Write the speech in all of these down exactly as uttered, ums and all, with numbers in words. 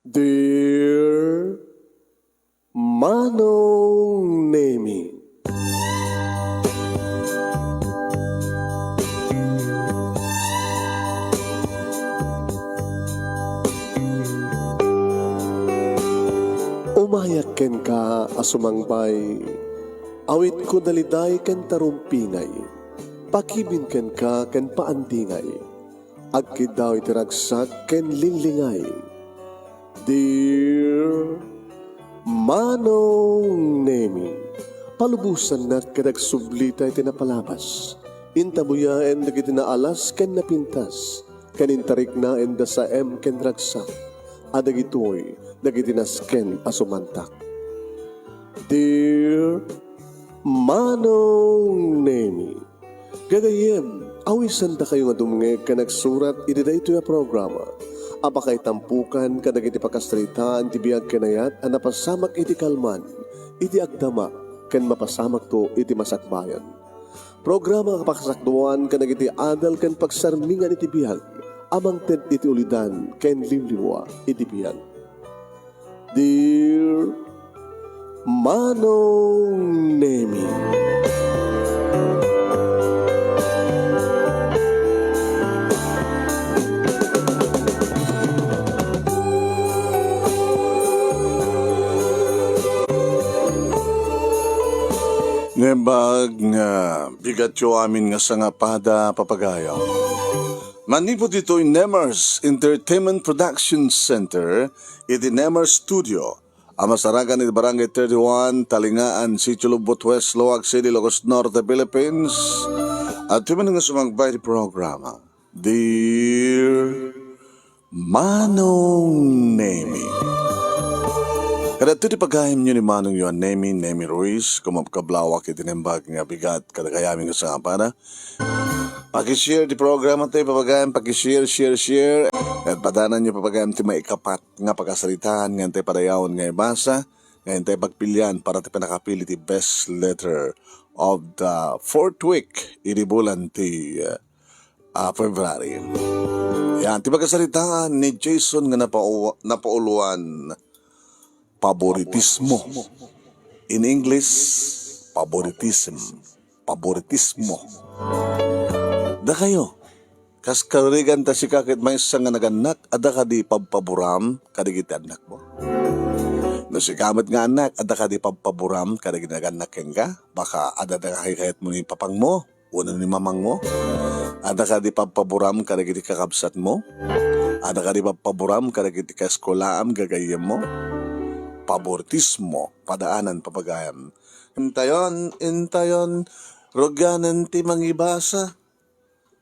Dear Manong Nemi. Umayak kenka a sumangbay, awitko daliday ken tarumpingay, pakibin kenka ken paandingay, agkiddaw iti ragsak ken linglingay. Dear Manong Nemi, palubosannak ket agsublita iti napalabas. Intabuyaen dagiti naalas ken napintas, ken intariknaen da saem ken ragsak, a dagitoy dagiti nasken a sumantak. Dear Manong Nemi, gagayyem, awisandakayo nga dumngeg ken agsurat iti daytoy a programa a pakaitampukan kadagiti pakasaritaan ti biag ken ayat a napasamak iti kalman, iti agdama, ken mapasamakto iti masakbayan. Programa a pakasakduan kadagiti adal ken pagsarmingan iti biag a mangted iti ulidan ken limlimua iti biag. Dear Manong Nemi. Naimbag nga bigatyo amin nga sangapada, papagayo. Manipud ditoy Nemers Entertainment Production Center, iti Nemers Studio, a masarakan iti Barangay thirty-one, Talingaan, Sitio Lubot West, Loag City, Ilocos Norte, Philippines. Adtoy manen nga sumangbay ti programa, Dear Manong Nemi. Kadagitoy ti pagayamyo ni Manongyo a Nemi, Nemi Ruiz, kumabkablawak iti naimbag nga bigat kadagayami nga sangapada. Pakishare ti programa tayo, papagayam, pakishare, share, share. Ket padananyo, papagayam, ti maikapat nga pakasaritaan nga intay padayawen nga ibasa, nga intay pagpilian para ti pannakapili ti best letter of the fourth week idi bulan ti, uh, ah, February. Yan, ti pakasaritaan ni Jason nga napau-, napauluan, paboritismo. In English, favoritism. Paboritismo. Dakayo, kas karurigan ta sika ket maysa nga nagannak, adda kadi pabpaboram kadagiti annakmo? No sika met nga annak, adda kadi pabpaboram kadagiti nagannak kenka? Baka adda kadi kayatmo ni papangmo wenno ni mamangmo? Adda kadi pabpaboram kadagiti kakabsatmo? Adda kadi pabpaboram kadagiti kaeskulaam, gagayyemmo? Paboritismo, padaanan, papagayam. Intayon, intayon, rugianen ti mangibasa.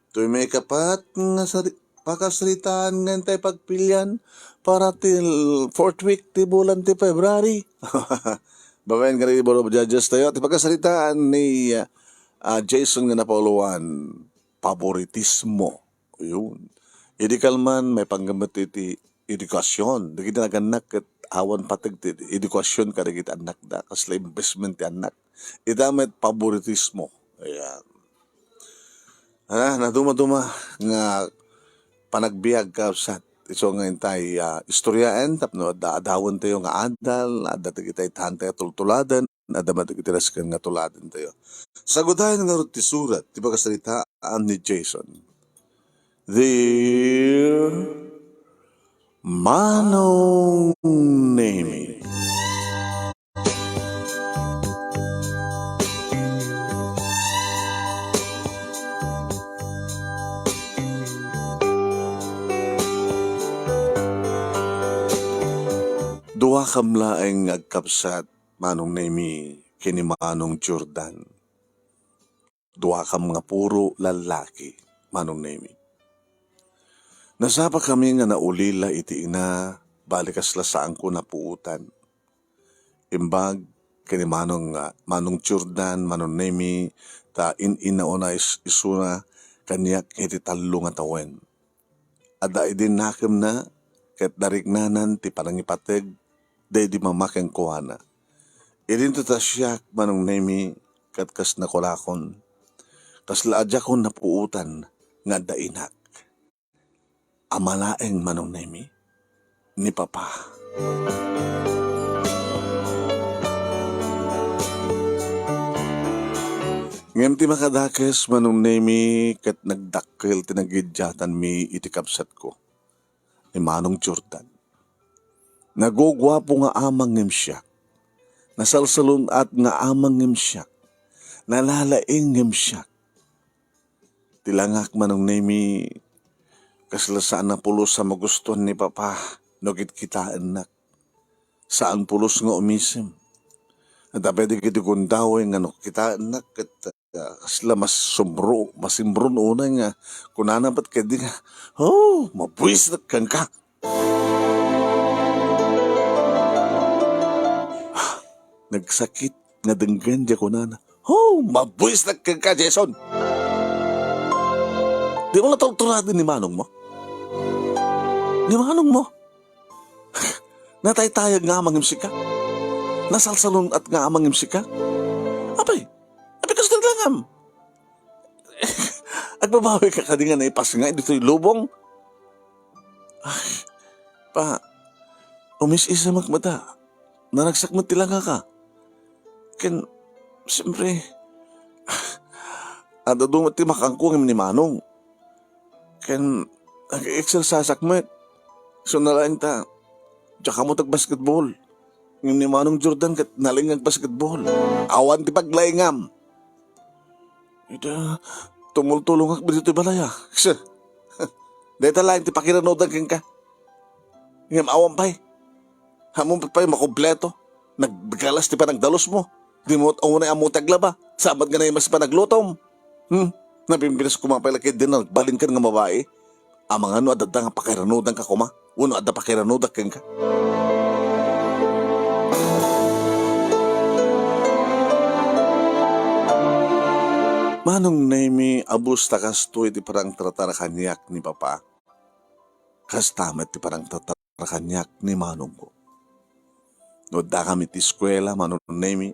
Toy maikapat nga sari-, pakasaritaan nga intay pagpilian para ti l-, fourth week ti bulan ti February. Babaen nga di Board of Judges tayo. Ti pakasaritaan ni, ah, ah, Jason nga napauluan, paboritismo. Yun. Idi kalman, maipanggep met iti edukasyon. Dagiti nagannak ket awan pateg ti edukasyon kadagiti annakda. Kasla investment ti annak. Ita met paboritismo. Ayan. Ah, nadumaduma nga panagbiag, kabsat. Isu nga intay, ah, istoryaen tapno adda, addawen tayo nga adal, adda dagiti tayo tultuladen, adda met dagiti nasken nga tuladen tayo. Sagudayen ngarud ti surat ti pakasaritaan ni Jason. Dear Manong Nemi. Duakam laeng nga agkabsat, Manong Nemi, ken ni Manong Jordan. Duakam nga puro lallaki, Manong Nemi. Nasapakami nga naulila iti ina, bali kasla saanko napuotan. Imbag ken ni Manong, ah, Manong Jordan, Manong Nemi, ta in-inauna is-, isuna kaniak iti tallo nga tawen. Adda idi nakemna ket nariknanan ti panangipateg daydi mama kenkuana. Idinto ta siak, Manong Nemi, ket kas nakunakon, kasla a diakon napuotan nga adda inak. Ama laeng, Manong Nemi. ni Papa. Ngem ti makadakes, Manong Nemi, ket nagdakkel ti nagidiatanmi iti kabsatko, ni Manong Jordan. Naguguapo nga amang ngem siak. Nasalsalun-at nga amang ngem siak. Nalalaing ngem siak. Ti langak, Manong Nemi, kasla saan a pulos a magustuan ni Papa no kitkitaennak. Saan pulos nga umisem. Adda pay dagiti gundaway nga no kitaennak ket, ah, kasla masumbro, masimbron unay nga kunana met ketdi nga, "Oh, mabuis kenka." Nagsakit nga denggen diay kunana, "Oh, mabuis kenka, Jason!" Dimo la turturaden ni manong mo? Ni manong mo? Nataytayag nga amang ngem sika? Nasalsalun-at nga amang ngem sika? Apay, apay, kastoy langam? Agbabawika kadi nga naipasngay ditoy lubong? Ay, Pa, umis-isemak met a. Naragsak met ti langaka. Ken, siyempre, ad-adu met ti makanko ngem ni Manong. Ken, nag-exerciseak met. Isuna laeng ta, diak ammo ti agbasketball. Ngem ni Manong Jordan ket nalaing nga agbasketball. Awan ti paglaingam. Ita, tumultulongak ditoy balay, a. Dayta laeng ti pakiranudam kenka. Ngem awan pay. Ammom pay makompleto. Naggalas ti panagdalusmo. Dimo met unay ammo ti aglaba. Saan met nga naimas ti panaglutom. Hmm? Napimpinas koma pay la ketdi nga nagbalinkan nga babai. Amangan no adda nga pakiranudamka koma, wenno adda pakiranudak kenka. Manong Nemi, abus ta kastoy ti panangtratar kaniak ni Papa. Kasta met ti panangtratar kaniak ni manongko. No addakami ti eskuela, Manong Nemi,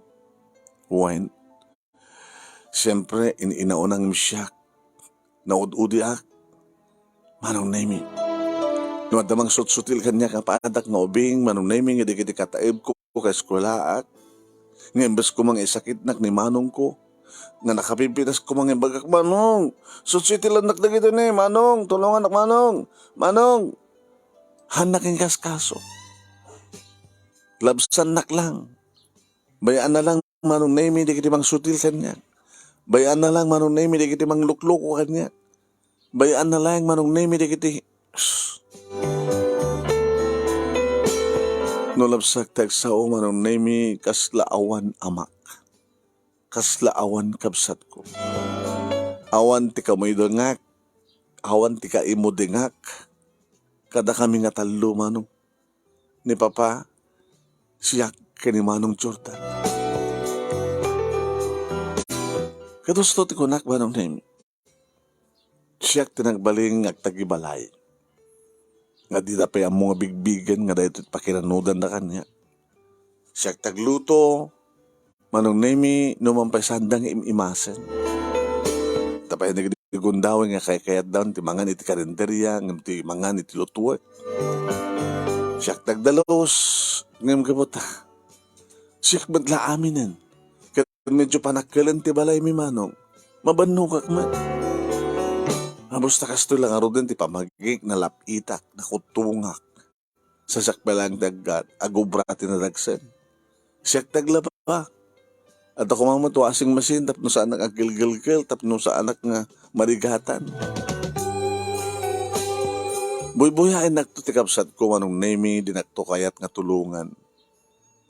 wen, siempre, in-inaunam siak. Naud-udiak, Manong Nemi. No adda mangsutsutil kaniak a paadak nga ubing, Manong Nemi, nga dagiti kataebko ket eskuelaak, nga imbes koma nga isakitnak ni manongko, nga nakapimpitas koma nga imbagak, "Manong, sutsutilannak dagitoy ni, Manong, tulongannak, Manong, Manong." Hannak inkaskaso. Labsannak lang. Bay-anna lang, Manong Nemi, dagiti mangsutil kaniak. Bay-anna lang, Manong Nemi, dagiti manglukloko kaniak. Bay-anna lang, Manong Nemi, dagiti, no labsak ti agsao, Manong Nemi, kasla awan amak. Kasla awan kabsatko. Awan ti kamuydoengak. Awan ti kaimudingak. Kadakami nga tallo, Manong. Ni Papa, siak, ken ni Manong Jordan. Kadusto ti kunak, Manong Nemi. Siak ti nagbalin nga agtagibalay. Nga dida pay ammo nga bigbigen nga daytoy ti pakiranudanda kaniak. Siak ti agluto, Manong Nemi, numan pay saanda nga im-imasen. Tapay dagiti gundaway nga kaykayatda ti mangan iti karinderia, ngem ti mangan iti lutuek. Siak ti agdalus, ngem gapu ta, siak met la aminen. Ket medyo panakkelen ti balaymi, Manong. Mabannogak met. Abus ta kastoy la ngaruden ti pamagik, nalap-itak, nakuttongak. Sa siak pay laeng ti aggat, agubra ti nadagsen. Siak ti aglaba. Adda koma met washing machine tapno saanak aggelgelgel, tapno saanak nga marigatan. Buybuyaennakto ti kabsatko, Manong Nemi, dinakto kayat nga tulongan.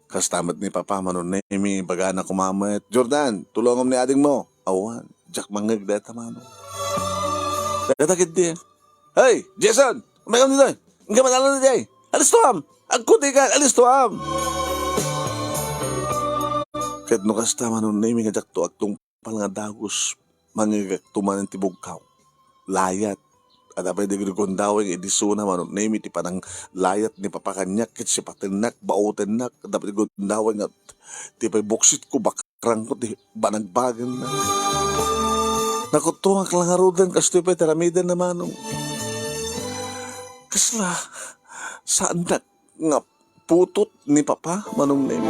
Kasta met ni Papa, Manong Nemi, ibagana koma met, "Jordan, tulongam ni adingmo." Awan, diak mangngeg dayta, Manong. Dayta ketdi. "Hey, Jason! Umaykam ditoy! Inka man ala ditoy! Alistoam! Agkudikan! Alistoam!" Ket no kasta, Manong Nemi, nga diakto agtungpal nga dagus, mangngegakto manen ti bugkaw. Layat. Adda pay dagiti gundaway nga idi isuna, Manong Nemi, ti pananglayat ni Papa kaniak, ket sipatennak, baotennak. Adda pay gundaway nga ti pay buksitko, bakrangko ti banagbagenna. Nakuttongak la ngaruden, kastoy pay ti aramidenna, Manong. Kasla, Saannak nga putot ni Papa, Manong Nemi.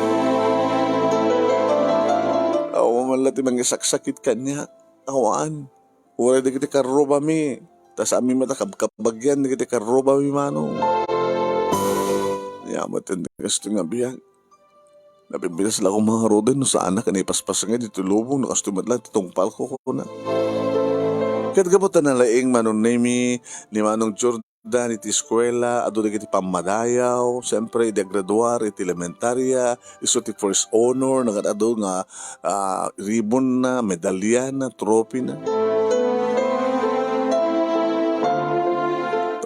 Awan man la ti mangisaksakit kaniak. Awan. Uray dagiti karrubami. Ta saan mi met a kabkabagyan dagiti karrubami, Manong. Ania met ti kastoy nga biag. Napimpitas la koma ngaruden no saanak nga ipaspasngay ditoy lubong no kastoy met la ti tungpalko, kuna. Ket gapu ta nalaing, Manong Nemi, ni Manong Jordan iti eskuela, adu dagiti pammadayaw, siempre, idi agraduar iti elementaria, isu ti first honor, nagad-adu nga, ah, ribbonna, medalyana, trophyna.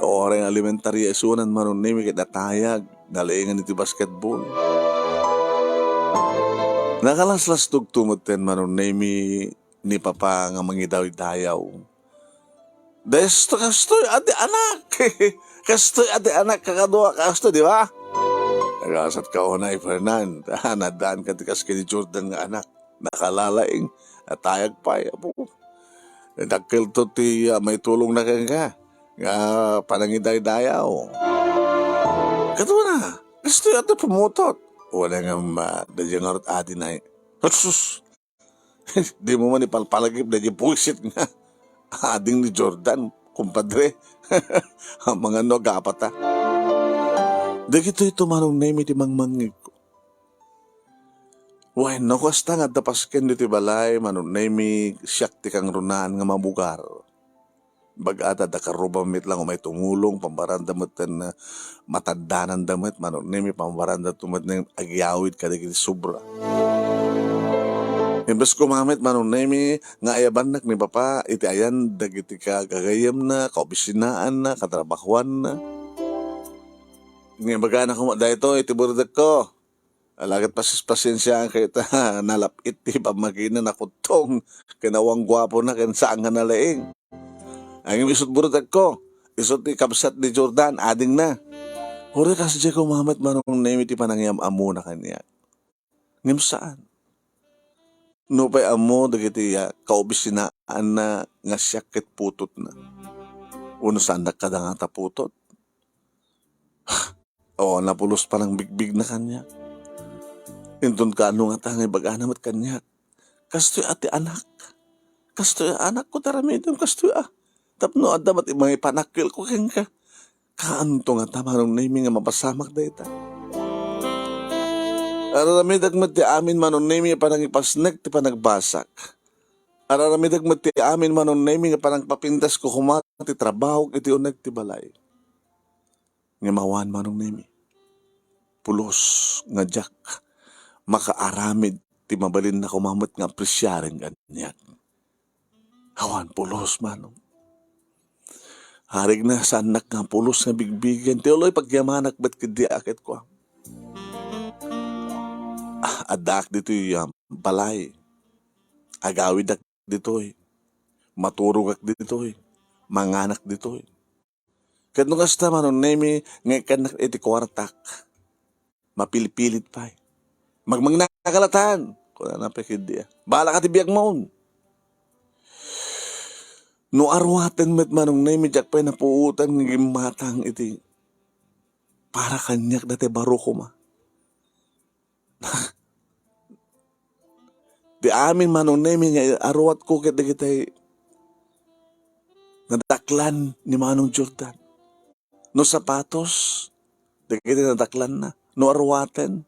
Uray nga elementaria isunan, Manong Nemi, ket natayag, nalaingan iti basketball. Nakalaslastogto metten, Manong Nemi, ni Papa nga mangidaydayaw. Desto kastoy a ti anak. Kastoy a ti anak, kakadua, kastoy, di ba? Nagasat ka unay, Fernan. Nadaan ka ti kas ken ni Jordan nga anak. Nakalalaing. Natayag pay, apo. Dakkelto ti, ah, maitulongna kenka nga panangidaydayaw. Kaduana, kastoy a ti pumutot. Uray nga, ah, daydiay ngarud adi na. Sus! Dimo man ipalpalagip daydiay buisit nga ading ni Jordan, kumpadre. Amangan no agapata. Dagitoy to, Manong Nemi, ti mangmangngegko. Wenno, kasta nga adda pasken ditoy balay, Manong Nemi, siak ti kangrunaan nga mabugar. Bag-a ta adda karrubam met lang umay tumulong, pambaranda met ten, ah, mataddananda met, Manong Nemi, pambaranda to met nga agyawid kadagiti sobra. Imbes koma met, Manong Nemi, nga ayabannak ni Papa iti ayan dagiti kagagayemna, kaobisinaanna, katrabahoanna. Nga ibagana koma daytoy iti burdekko. Ala ket pasis-, pasensiaankayo ta nalap-it ti pammagina, nakuttong, ken awan guapona, ken saan nga nalaing. Ngem isut' burdekko, isu ti kabsat ni Jordan, adingna. Uray kasdiay koma met, Manong Nemi, ti panangiyam-ammona kaniak. Ngem saan. Nupay ammo dagiti, ah, kaobisinaanna nga siak ket putotna. Wenno saannak kadangata putot. O, napulos panangbigbigna kaniak. Inton kaano ngata nga ibagana met kaniak, "Kastoy a ti anak. Kastoy a anakko ti aramidem, kastoy a. Tapno adda met mangipanakkelko kenka." Kaanto ngata, Manong Nemi, nga mapasamak dayta? Ar-aramidek met ti amin, Manong Nemi, a panangipasnek ti panagbasak. Ar-aramidek met ti amin, Manong Nemi, nga panangpapintasko koma ti trabahok iti uneg ti balay. Ngem awan, Manong Nemi. Pulos nga diak makaaramid ti mabalinna koma met nga apresiaren kaniak. Awan pulos, Manong. Arigna, saannak nga pulos nga bigbigen. Ti uloy, pagyamanak met ketdi a ket kua. Ah, addaak ditoy, ah, balay. Agawidak ditoy. Maturogak ditoy. Manganak ditoy. Ket no kasta, Manong Nemi, nga ikkannak iti kuartak, mapilpilit pay. "Magmangna ka latan," kunana pay ketdi a. "Bahala ka ti biagmo." No aruaten met, Manong Nemi, diak pay napuotan nga gimmatang iti para kaniak dayta baro koma. Ti amin, Manong Nemi, nga aruatko ket dagiti nadaklan ni Manong Jordan. No sapatos, dagiti nadaklanna. No aruaten,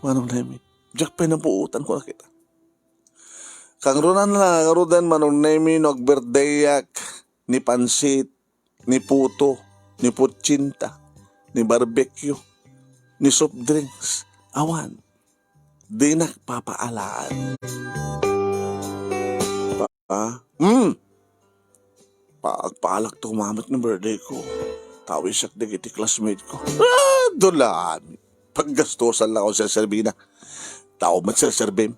Manong Nemi, diak pay napuotan, kuna kita. Kangrunaan la ngaruden, Manong Nemi, no agbirthdayak, ni pansit, ni puto, ni putsinta, ni barbecue, ni soft drinks. Awan. Dinak papaalaan. Pa-, hmm. Paagpaalak to koma met no birthday ko. Tawisak dagiti classmate ko. Ah, dulaan. Paggastusan lang ako sa serbina. Tao met sa serbim.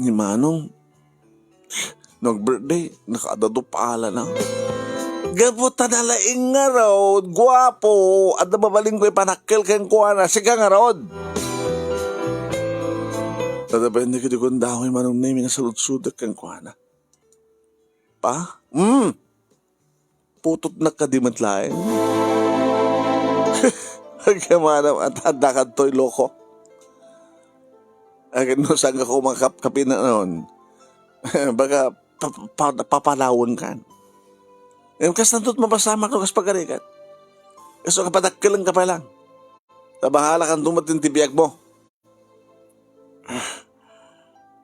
Ni Manong, no agbirthday, nakaadado pala na. Gapu ta nalaing ngarud, guapo, adda mabalinko ipanakkel kenkuana, sika ngarud. Tadabay ni kidi kundahoy, Manong Nemi, nga saludsodek kenkuana. Pa? Hmm. putotnak kadi met laeng. Agyamanam, at adda kadtoy loko. Akin no saan ka kumakapkapi na noon. Baga, pa-, pa-, papalawen kan. Ngem kas nantot mapasamak no kas pagarigat. Kaso kapadakkelan ka pa lang. Ta bahala kan dumat ti biag mo.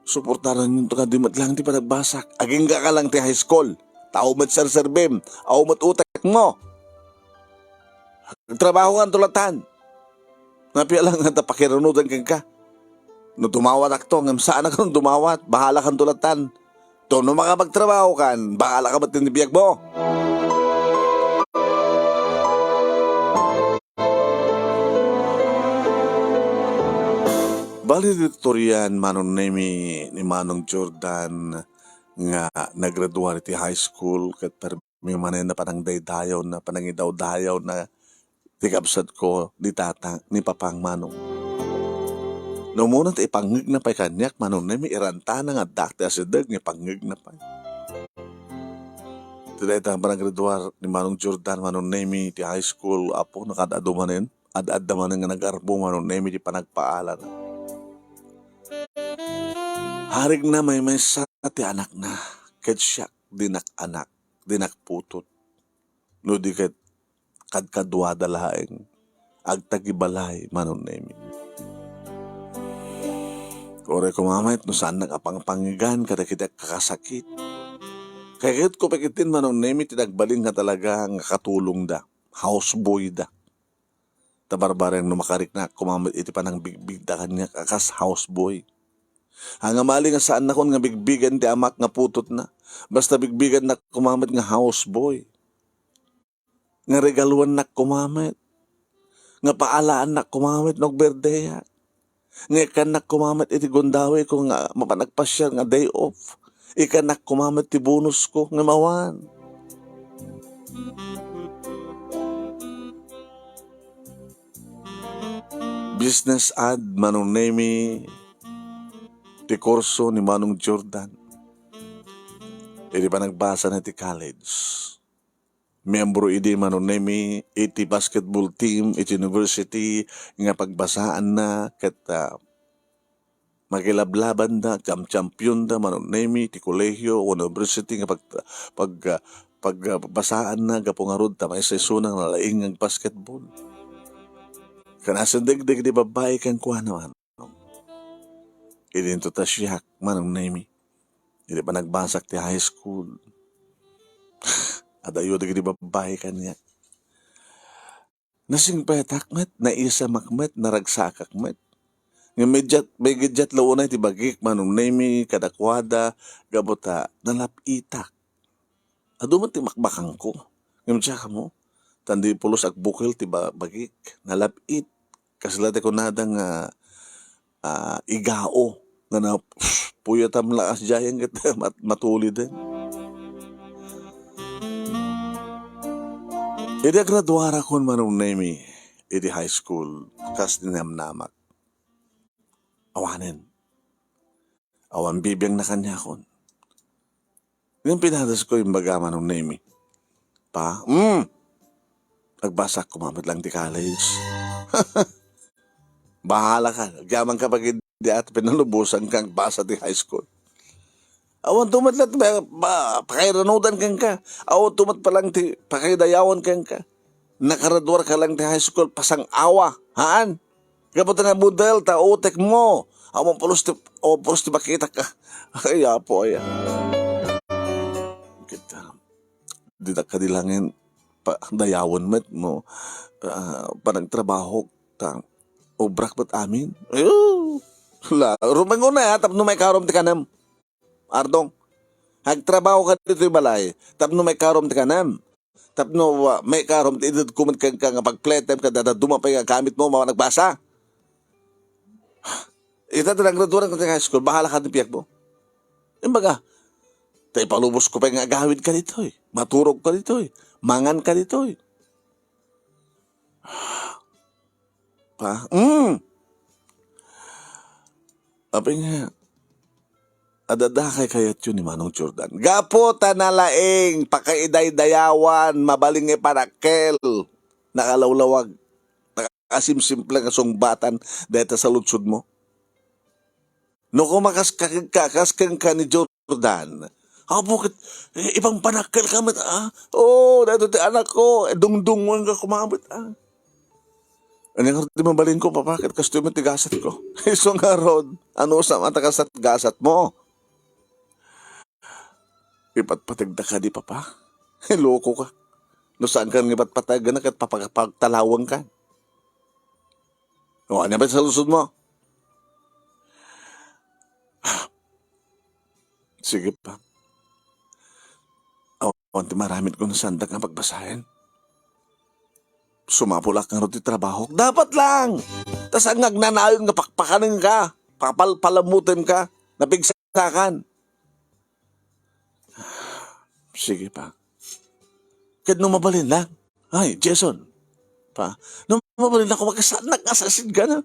Suportaran yun to kadi met lang ti panagbasak. Agingga ka lang ti high school. Tao met serserbim. Aw met utek mo. Trabaho kan tulatan. Napia lang nga ta pakirunudan kenka. No dumawat akto, ngem saan a kano dumawat. Bahala kan tulatan. To no makapagtrabaho kan, bahala ka met ti biag mo. Valedictorian, Manong Nemi, ni Manong Jordan nga naggraduar iti high school ket permi manen a panangdaydayawna, panangidawdayawna ti kabsatko, ni tata, ni papang Manong. No umuna ta ipangngegna pay kaniak, Manong Nemi, irantana nga addaak ti asideg nga ipangngegna pay. Ti dayta nga panaggraduar ni Manong Jordan, Manong Nemi, ti high school, apo, nakaad-adu manen, ad-adda manen nga nag-arbo, Manong Nemi, ti panagpaalana. Harigna maymaysa ti anakna, ket siak, dinak anak, dinak putot. No di ket kadkaduada laeng, agtagibalay, Manong Nemi. Uray koma met no saannak a pangpangngegan kadagiti agkakasakit. Kayatko pay ketdin, Manong Nemi, ti nagbalin nga talaga nga katulongda, houseboyda. Ta barbareng no makariknak koma met iti panangbigbigda kaniak a kas houseboy. Angamali nga saannakon nga bigbigen ti amak nga putotna. Basta bigbigennak koma met nga houseboy. Nga regaluennak koma met, nga paalaannak koma met no agberdeak, nga ikkannak koma met iti gundaweko nga mapan agpasiar nga day off, ikkannak koma met ti bonusko nga mawan. Business ad, Manong Nemi, ti kurso ni Manong Jordan. Idi panagbasana iti college. Miyembro idi, Manong Nemi, iti basketball team iti university nga pagbasaanna ket, ah, makilablabanda, kamchampionda, Manong Nemi, iti kolehio o university nga pag-, pag-, ah, pagbasaanna gapu ngarud ta maisuisuna nga nalaing nga agbasketball. Ken asendegdeg ti babbai kenkuana, Manong. Idinto ta siak, Manong Nemi. Idi panagbasak ti high school. Adayo dagiti babbai kaniak. Nasingpetak met, naisamak met, naragsakak met. Ngem mediat, maigiddiat la unay ti bagik, Manong Nemi, kadakuada, gapu ta nalap-itak. Adu met ti makbakangko. Ngem diak ammo, tan di pulos agbukel ti ba-, bagik. Nalap-it. Kasla ti kunada nga, ah, igao. Nga na, puyatam la kasdiayen ket mat-, matuliden. Idi agraduarakon, Manong Nemi, iti high school, kas ti namnamak. Awanen. Awan bibiangna kaniakon. Ngem pinadasko, imbaga, Manong Nemi. Pa, mm, agbasak koma met lang ti college. Bahala ka. Agyaman ka pag idi at pinalubosan ka agbasa ti high school. Awan to met la ti ba-, ba-, pakairunudan kenka. Awan to met pa lang ti pakaidayawan kenka. Nakaraduar ka lang ti high school, pasang-awa. Haan? Gapu ta nabudel ta utek mo. Awan pulos ti, awan pulos ti makitak ka. Ay, apo, ay. Kita. Ditak kadi laeng pa-, dayawen met mo, ah, panagtrabaho ta obrak met amin. Ayo, la, rumengon na, tapno maikarom ti kanem. Ardong, agtrabaho ka ditoy balay, tapno maikarom ti kanem. Tapno, ah, maikarom ti idedko met kenka nga pagpletem, kada dadduma pay nga gamit mo, mapan agbasa. Ita ti naggraduar ka ti high school, bahala ka ti biag mo. Imbaga, ta ipalubos ko pay nga agawid ka ditoy, maturog ka ditoy, mangan ka ditoy. Pa, mm. Apay nga, Adda dagiti kaykayatyo ni Manong Jordan. Gapu ta nalaing, pakaidaydayawan, mabalin nga ipanakkel, nakalawlawag, nakasimsimple nga sungbatan dayta saludsodmo. No kumakas ka, ka, kas kenka ni Jordan, apo ket, eh, ipangpanakkelka met, ah? Oo, daytoy ti anakko, eh, dungdungngoenka koma met, ah? Ania ngarud ti mabalinko, Papa, ket kastoy met ti gasatko. Isu ngarud, anusam a ta kasat gasatmo? Ipatpategda kadi, Papa? Lokoka. No saankan nga ipatpategna ket papag-, pagtalawengkan. O, ania pay ti saludsodmo? Sige, Pa. Awan ti maaramidko no saandak nga pagbasaen. Sumapulak ngarud ti trabahok. Dapat lang! Ta saan nga agnanayon nga pakpakanenka, papal-, palamutenka, napigsakan. Sige, Pa. Ket no mabalin lang, ay, Jason, Pa, no mabalin lang, kumakas nagkasasingka na.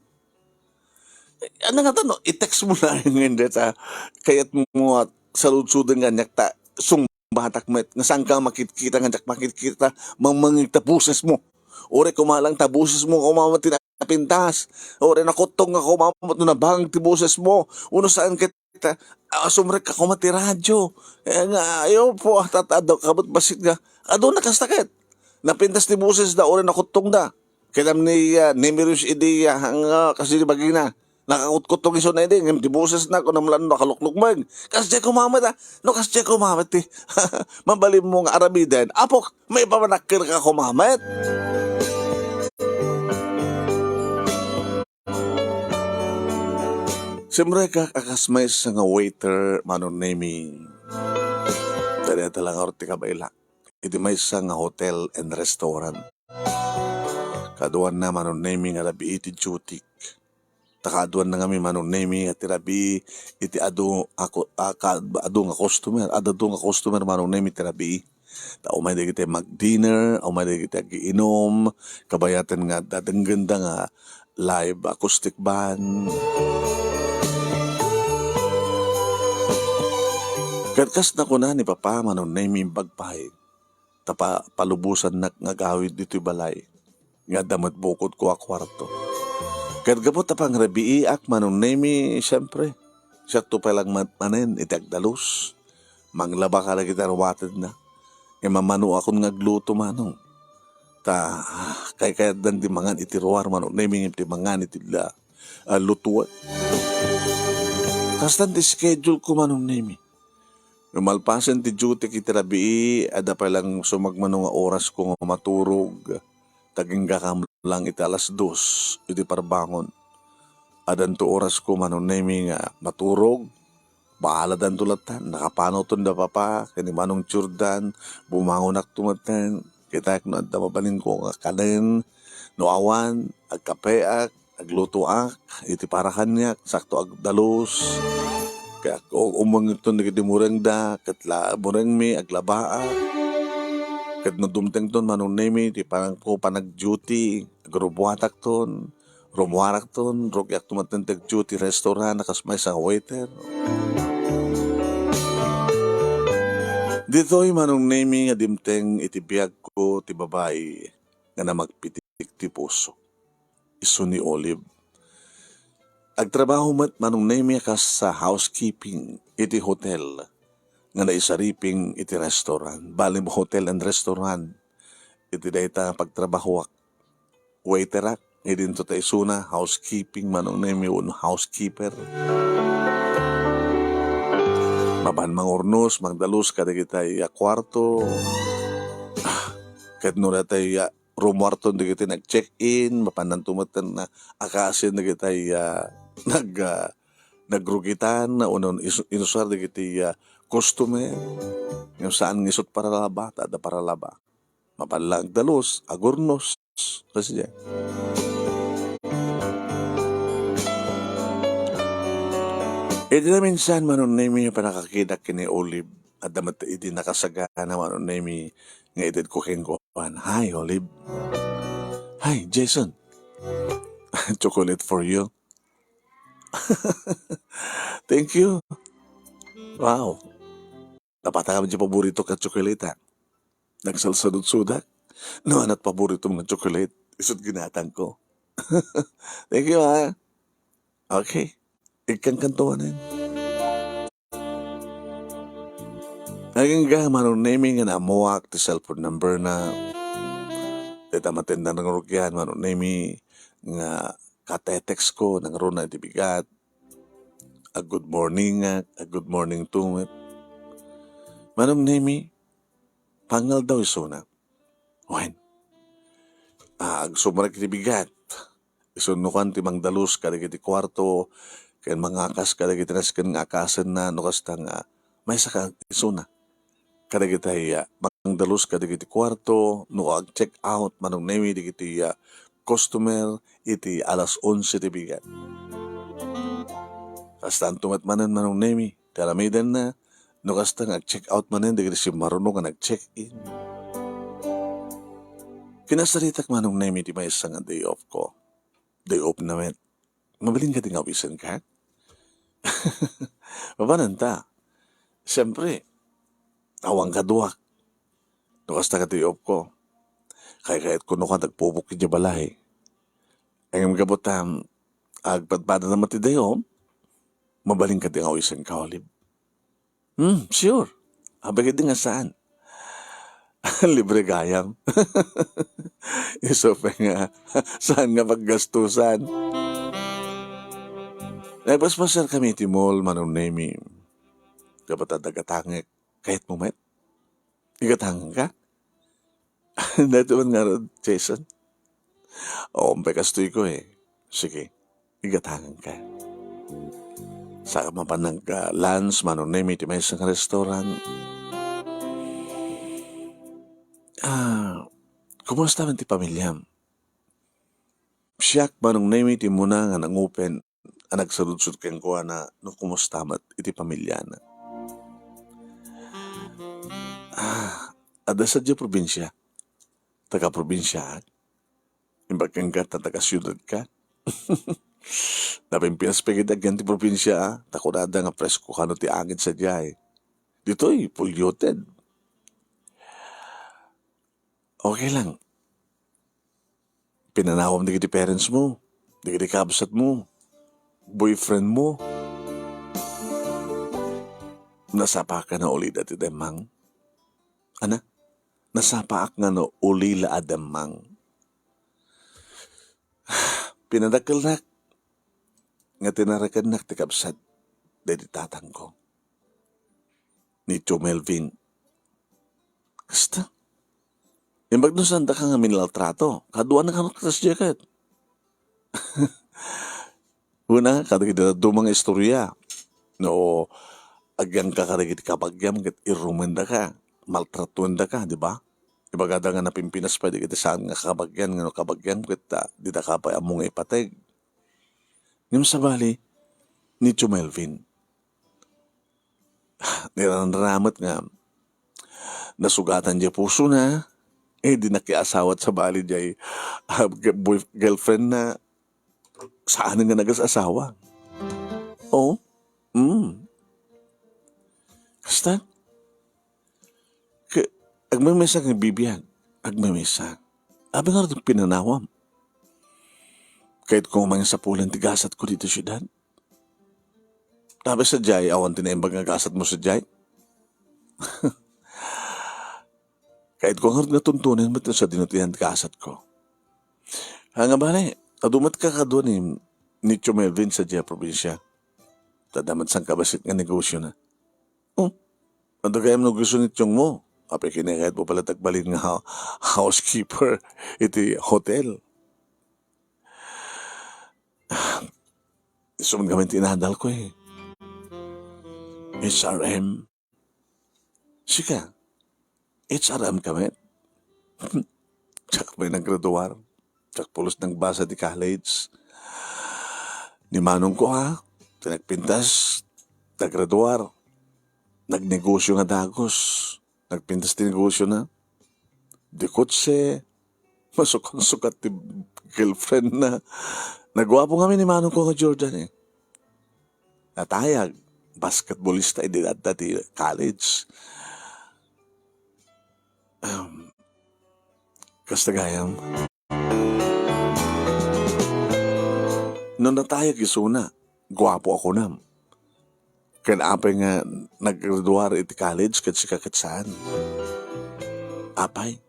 Eh, ano nga to, no? I-text mo na ngayon deta. Kayat mo at saludsudan nga niyak ta sungbatak met. Nga saan ka makitkita nga diak makitkita, mangmangig ta boses mo. Ore kumalang ta boses mo, kumamat ti napintas. Ore nakuttong nga kumamat no nabang ti boses mo. Uno saan ket ta, ah, sumrek ka koma ti radyo. Eh, nga, ayo po, ah, tat-, adu, kabet bassit nga, adu na kasta ket. Napintas ti boses da, uri nakuttong da. Kinam ni, ah, Nemirius idi, ah, nga, kasi di bagina. Nakakutkuttong iso na idi, ngem ti boses na, kunam lan nakaluklukmeng. Kas di kumamet, ah. No, kas di kumamet, ti. Mabalin mo nga aramiden. Apok, may pamanakir ka kumamet. Simrekak a kas maysa nga waiter, Manong Nemi. Dayta la ngarud ti kabaelak iti maysa nga hotel and restaurant. Kaduanna, Manong Nemi, nga rabii ti duty. Ta kaduanna ngamin, Manong Nemi, nga ti rabii iti adu a ku-, a, ka-, adu nga customer, ad-adu nga customer, Manong Nemi, ti rabii. Ta umay dagiti mag-dinner, umay dagiti agiinum, kabayaten nga adda denggenda nga live acoustic band. Ket kas nakuna ni Papa, Manong Nemi, imbag pay ta pa-, palubosannak nga agawid ditoy balay nga adda met bukodko a kuarto. Ket gapu ta pangrabiiak, Manong Nemi, siempre, siakto pay lang man-, manen iti agdalus. Manglaba kadagiti arumatedna. Ngem mamanoakon nga agluto, Manong. Ta, ah, kaykayatdan ti mangan iti ruar, Manong Nemi, ngem ti mangan iti la-, ah, lutuan. Kastan ti schedule ko, Manong Nemi. Malpasen ti duty iti rabii, adda pay lang sumagmamano nga orasko nga maturog. Ta inggakam lang iti alas dos iti parbangon. Addanto orasko, Manong Nemi, nga maturog. Baaladanto latta. Nakapanawton da Papa ken ni Manong Jordan. Bumangonakto metten. Kitaek no adda mabalinko nga kanen. No awan, agkapeak. Aglutoak iti para kaniak, sakto agdalus. Kaya o-, umengton dagiti murengda, ket la-, murengmi, aglabaak. Ket no dumtengton, Manong Nemi, ti panagko panag-duty, agrubbuatakton, rummuarakton, rugiakto metten ti ag-duty restaurant a kas maysa nga waiter. Ditoy, Manong Nemi, nga dimteng iti biagko ti babai nga namagpitik ti puso. Isu ni Olive. Agtrabaho met, Manong Nemi, a kas housekeeping iti hotel nga naisariping iti restaurant. Bali, hotel and restaurant iti dayta pagtrabahoak. Waiterak, idinto ta isuna, housekeeping, Manong Nemi, wenno housekeeper. Mapan mangurnos, magdalus kadagitay a kuarto. Ah, ket no datay, ah, rummuarton dagiti nag-check-in, mapananto metten a akasen dagitay, ah, nag-, ah, nagrugitan, wenno is-, inusar dagiti, ah, customer. Ngem saan nga isut' paralaba, ta adda paralaba. Mapan la agdalus, agurnos. Kasdiay. Iti naminsan, Manong Nemi, pannakakitak ken ni Olive, adda met idi nakasagana, Manong Nemi, nga itedko kenkuana. Hi, Olive. Hi, Jason. Chocolate for you. Thank you. Wow. Napatagam di paborito ka tsokolate, ha? Nagsalsaludsudak. No, anat paborito nga tsokolate? Isut ginatangko. Thank you, ha? Okay. Ikkankantuanen. Agingga, Manong Nemi, nga naammoak ti cellphone number na. Dayta matin a nangrugyan, Manong Nemi, nga katetext ko, nangruna iti bigat. A good morning, a, a good morning to met. Manong Nemi, pangal daw isuna. Wen, a, agsumrek iti bigat. Isu no kuan ti mangdalus kadagiti kuarto, ken mangakas kadagiti nasken nga akasenna, no kasta nga, maysa ka isuna. Kadagiti, a, mangdalus kadagiti kuarto, no ag-check out, Manong Nemi, dagiti, a, customer, iti alas onse ti bigat. Kastanto met manen, Manong Nemi, ti aramidenna, no kasta nga ag-check out manen dagiti simmaruno nga nag-check in. Kinasaritak, Manong Nemi, ti maysa nga day off ko. Day off na met. Mabalin ka ti nga awisenka? Mabalinta. Siyempre, awan kaduak. No kasta nga day off ko. Kaykayat ko no ka nagpupok idiay balay. Ngem gapu ta, agpadpada na met ti day off, mabalin ka ti nga awisenka, Olive? Hmm, sure. Apay ketdi nga saan? Libre gayam. Isu pay nga, saan nga paggastusan? Nagpaspasiar kami iti mall, Manong Nemi. Dapat adda gatangek. Kayatmo met? Igatangan ka? Daytoy man ngarud, Jason. Oo, umpay kastoy ko eh. Sige, igatangan ka. Saka mapan nagka-lunch, Manong Nemi, ti maysa nga restaurant. Ah, kumusta man ti pamiliam? Siak, Manong Nemi, ti umuna nga nangupen a nagsaludsod kenkuana no kumusta met iti pamiliana. Ah, adda sadiay probinsia. Taga-probinsiaak. Imbag kenka ta taga-siudad ka. Napimpinas pay ketdi agyan ti probinsia, a, ta kunada nga presko kano ti angin sadiay. Ditoy, polluted. Okay lang. Pinanawam dagiti parents mo, dagiti kabsat mo, boyfriend mo. Nasapaak nga naulila ti demmang. Ana? Nasapaak nga naulila a demmang. Pinadakkelnak nga tinarekennak ti kabsat daydi tatangko. Ni Tio Melvin. Kasta. Imbag no saandaka nga minaltrato, kaduana kano ti kasdiay ket. Una, kadagiti dadduma nga istorya. No, agyanka kadagiti kabagiam ket irrumendaka, maltratuendaka, di ba? Ibagada nga napimpinas pay dagiti saan nga kabagian, nga no kabagiam ket, ah, didaka pay ammo nga ipateg. Ngem sabali, ni Tio Melvin, niranramet nga nasugatan diay pusona, eh, di nakiasawa sabali diay, ah, ge-, boy-, girlfriend na, saan nga nagas-asawa. Oh, mm. Kasta, Ke-, agmaymaysa nga bibiag. Agmaymaysa. Apay ngarud ti pinanawam? Kayatko nga mangisapulan ti gasatko ditoy siudad. Apay sadiay, awan ti naimbag nga gasatmo sadiay? Kayatko ngarud nga tuntunen met no sadino ti gasatko. Ha, nga bale, adu met ka kadua ni, ni Tio Melvin sadiay a probinsia. Ta adda met sangkabassit nga negosiona. Oh, adu gayam negosio ni tiongmo? Apay kinakayatmo pay la ti agbalin nga ha-, housekeeper iti hotel? Isu met ngamin ti inadalko eh. H R M. Sika, H R M ka met? Diak pay naggraduar. Diak pulos nagbasa ti college. Ni manongko, ha, ti nagpintas, naggraduar. Nagnegosio nga dagus. Nagpintas ti negosiona. Di kotse, masukansukat ti girlfriendna. Naguapo ngamin ni manongko nga Jordan, eh. Natayag. basketballista idi adda ti college. Um, kasta gayam. No natayag isuna, guapo a kunam. Ken apay nga naggraduar iti college ket sika ket saan? Apay?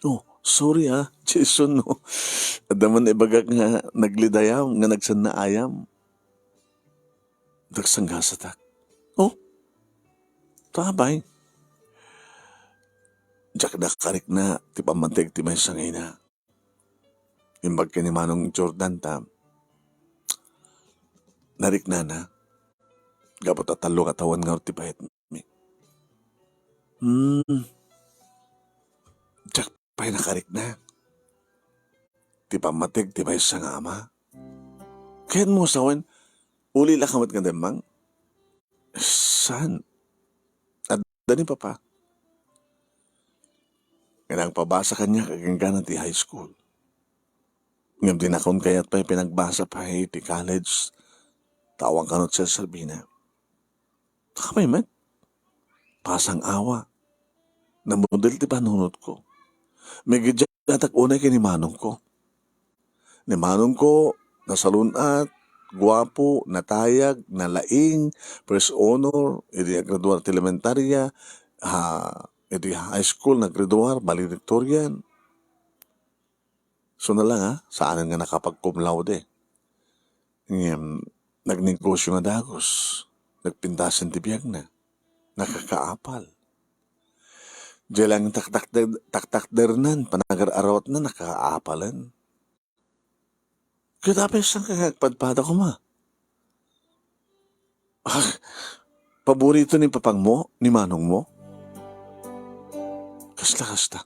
Oh, sorry, ah, Jason, no. Adda man ibagak nga naglidayam, nga nagsannaayam. Dagsanggasatak. Oh, tabay. Diak nakarikna ti pammateg ti maysa nga ina. Imbag ken ni Manong Jordan ta nariknana. Gapu ta tallo nga tawen ngarud ti payatmi. Hmm. Diak pay nakarikna ti pammateg ti maysa nga ama. Ket mo sawen, uli la ka met nga demmang? Saan? Adda ni Papa. Nga nagpabasa kaniak agingga ti high school. Ngem dinakon kayat pay pinagbasa pay ti college. Tawang kano ti sasabienna. Kamay met. Pasang awa. Namudel ti panunotko. Migiddiatak unay ken ni manongko. Ni manongko, nasalun-at, guapo, natayag, nalaing, first honor, idi naggraduar ti elementarya, ha, idi high school, naggraduar, valedictorian. Suna la nga, saanen nga nakapag-cum laude. Ngem, nagnegosyo nga dagus, nagpintasen ti biagna, nakakaapal. Diay lang taktakder-, taktakdernan, panagar-aruatna, nakaapalen. Ket apay saan ka nga agpadpada koma? Ah, paborito ni papangmo, ni manongmo? Kasla kasta.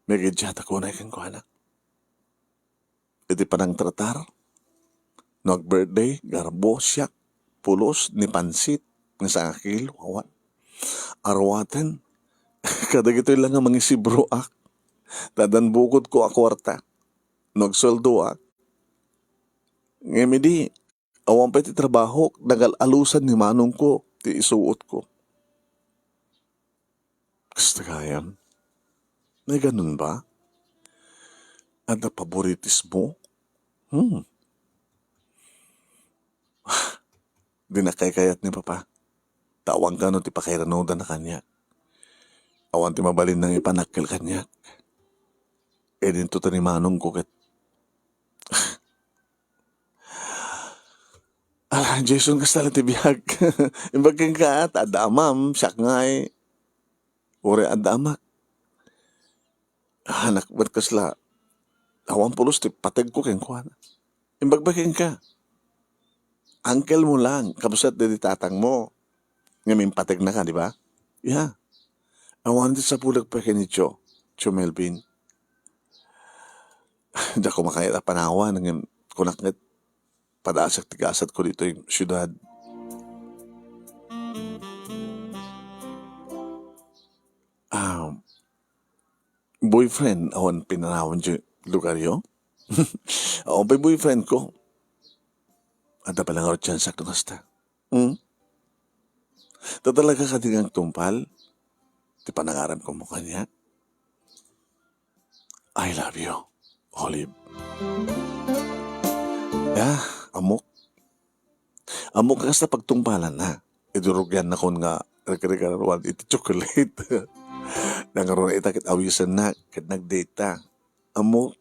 Migiddiatak unay kenkuana. Iti panangtratar, no ag-birthday, garbo, siak, pulos, ni pansit, nga sangakilo, awan. Aruaten, kadagitoy la nga mangisibroak. Ta addan bukodko a kuarta. No agsueldoak. Ngem idi, awan pay ti trabahok, nagal-alusan ni manongko ti isuotko. Kasta gayam? Naiganun ba? Adda paboritismo? Hmm. Di nakaykayat ni Papa. Ta awan kano ti pakairanudan a kaniak. Awan ti mabalin nangipanakkel kaniak. Idinto ta ni manongko ket Ala, Jason, kasta la ti biag. Imbag kenka, ta adda amam, siak ngay. Uray adda amak. Anak, ba't kasla? Awan pulos ti pategko kenkuana. Imbag ba kenka? Uncle mo lang, kabsat di tatang mo. Nga mimpategna ka, di ba? Ya. Awan ti sapulek pa ken ni Tio, Tio Melvin. Diak kumakayat a panawan, ngem kunak ket padasek ti gasatko ditoy siudad. Ah, boyfriend, awan pinanawan diay lugaryo? Awan pay boyfriend ko. Adda pay la ngarud tiyansak no kasta. Hmm? Ta talaga kadi nga agtungpal ti panangaramko kaniak? I love you, Olive. Ya, ammok. Ammok nga kasta pagtungpalanna. Idi rugiannakon nga regregaluan iti chocolate. Nangruna ita ket awisenna ket nag-date ta. Ammok,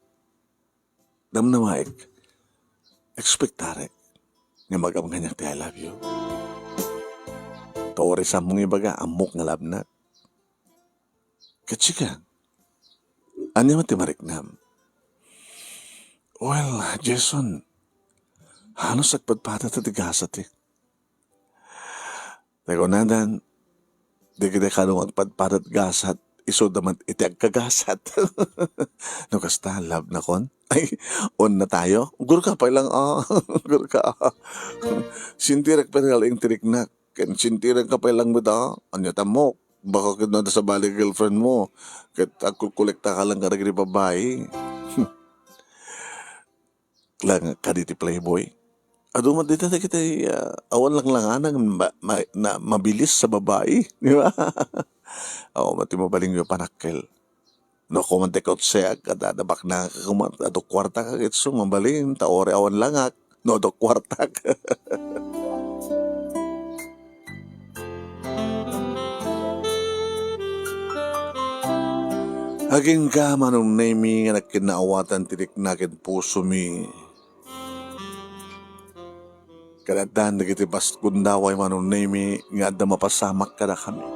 damdamaek, expectarek nga mag-ammo kaniak ti I love you. Ta uray saanmo nga ibaga, ammok nga love na. Ket sika, ania met ti mariknam? Well, Jason, halos agpadpada ti gasatek. Nakunadan, dagiti kano nga agpadpadat gasat, isuda met iti agkagasat. No kasta, love nakon? Ay, on na tayo? Gurka pay lang, ah. Gurka. Sintirek pay lang ti riknak. Ken sintirenka pay lang met, ah. Ania ta ammok? Baka ket no adda sabali girlfriend mo. Ket agkukolekta ka lang kadagiti babai. lang kadi ti playboy. Adu met dita dagiti, ah, awan langlanganang ma-, ma-, na mabilis sa babai, di ba? Awan met ti mabalin nga panakkel. No, kuman ti kotseak, kada, kada baknangak kuman, adu kuartak ket isu, mabalin, ta uray awan langak, no, adu kuartak. Agingga, Manong Nemi, nga nagkinnaawatan ti rikna ken pusomi. Ket addan dagiti bas-, gundaway, Manong Nemi, nga adda mapasamak kadakami.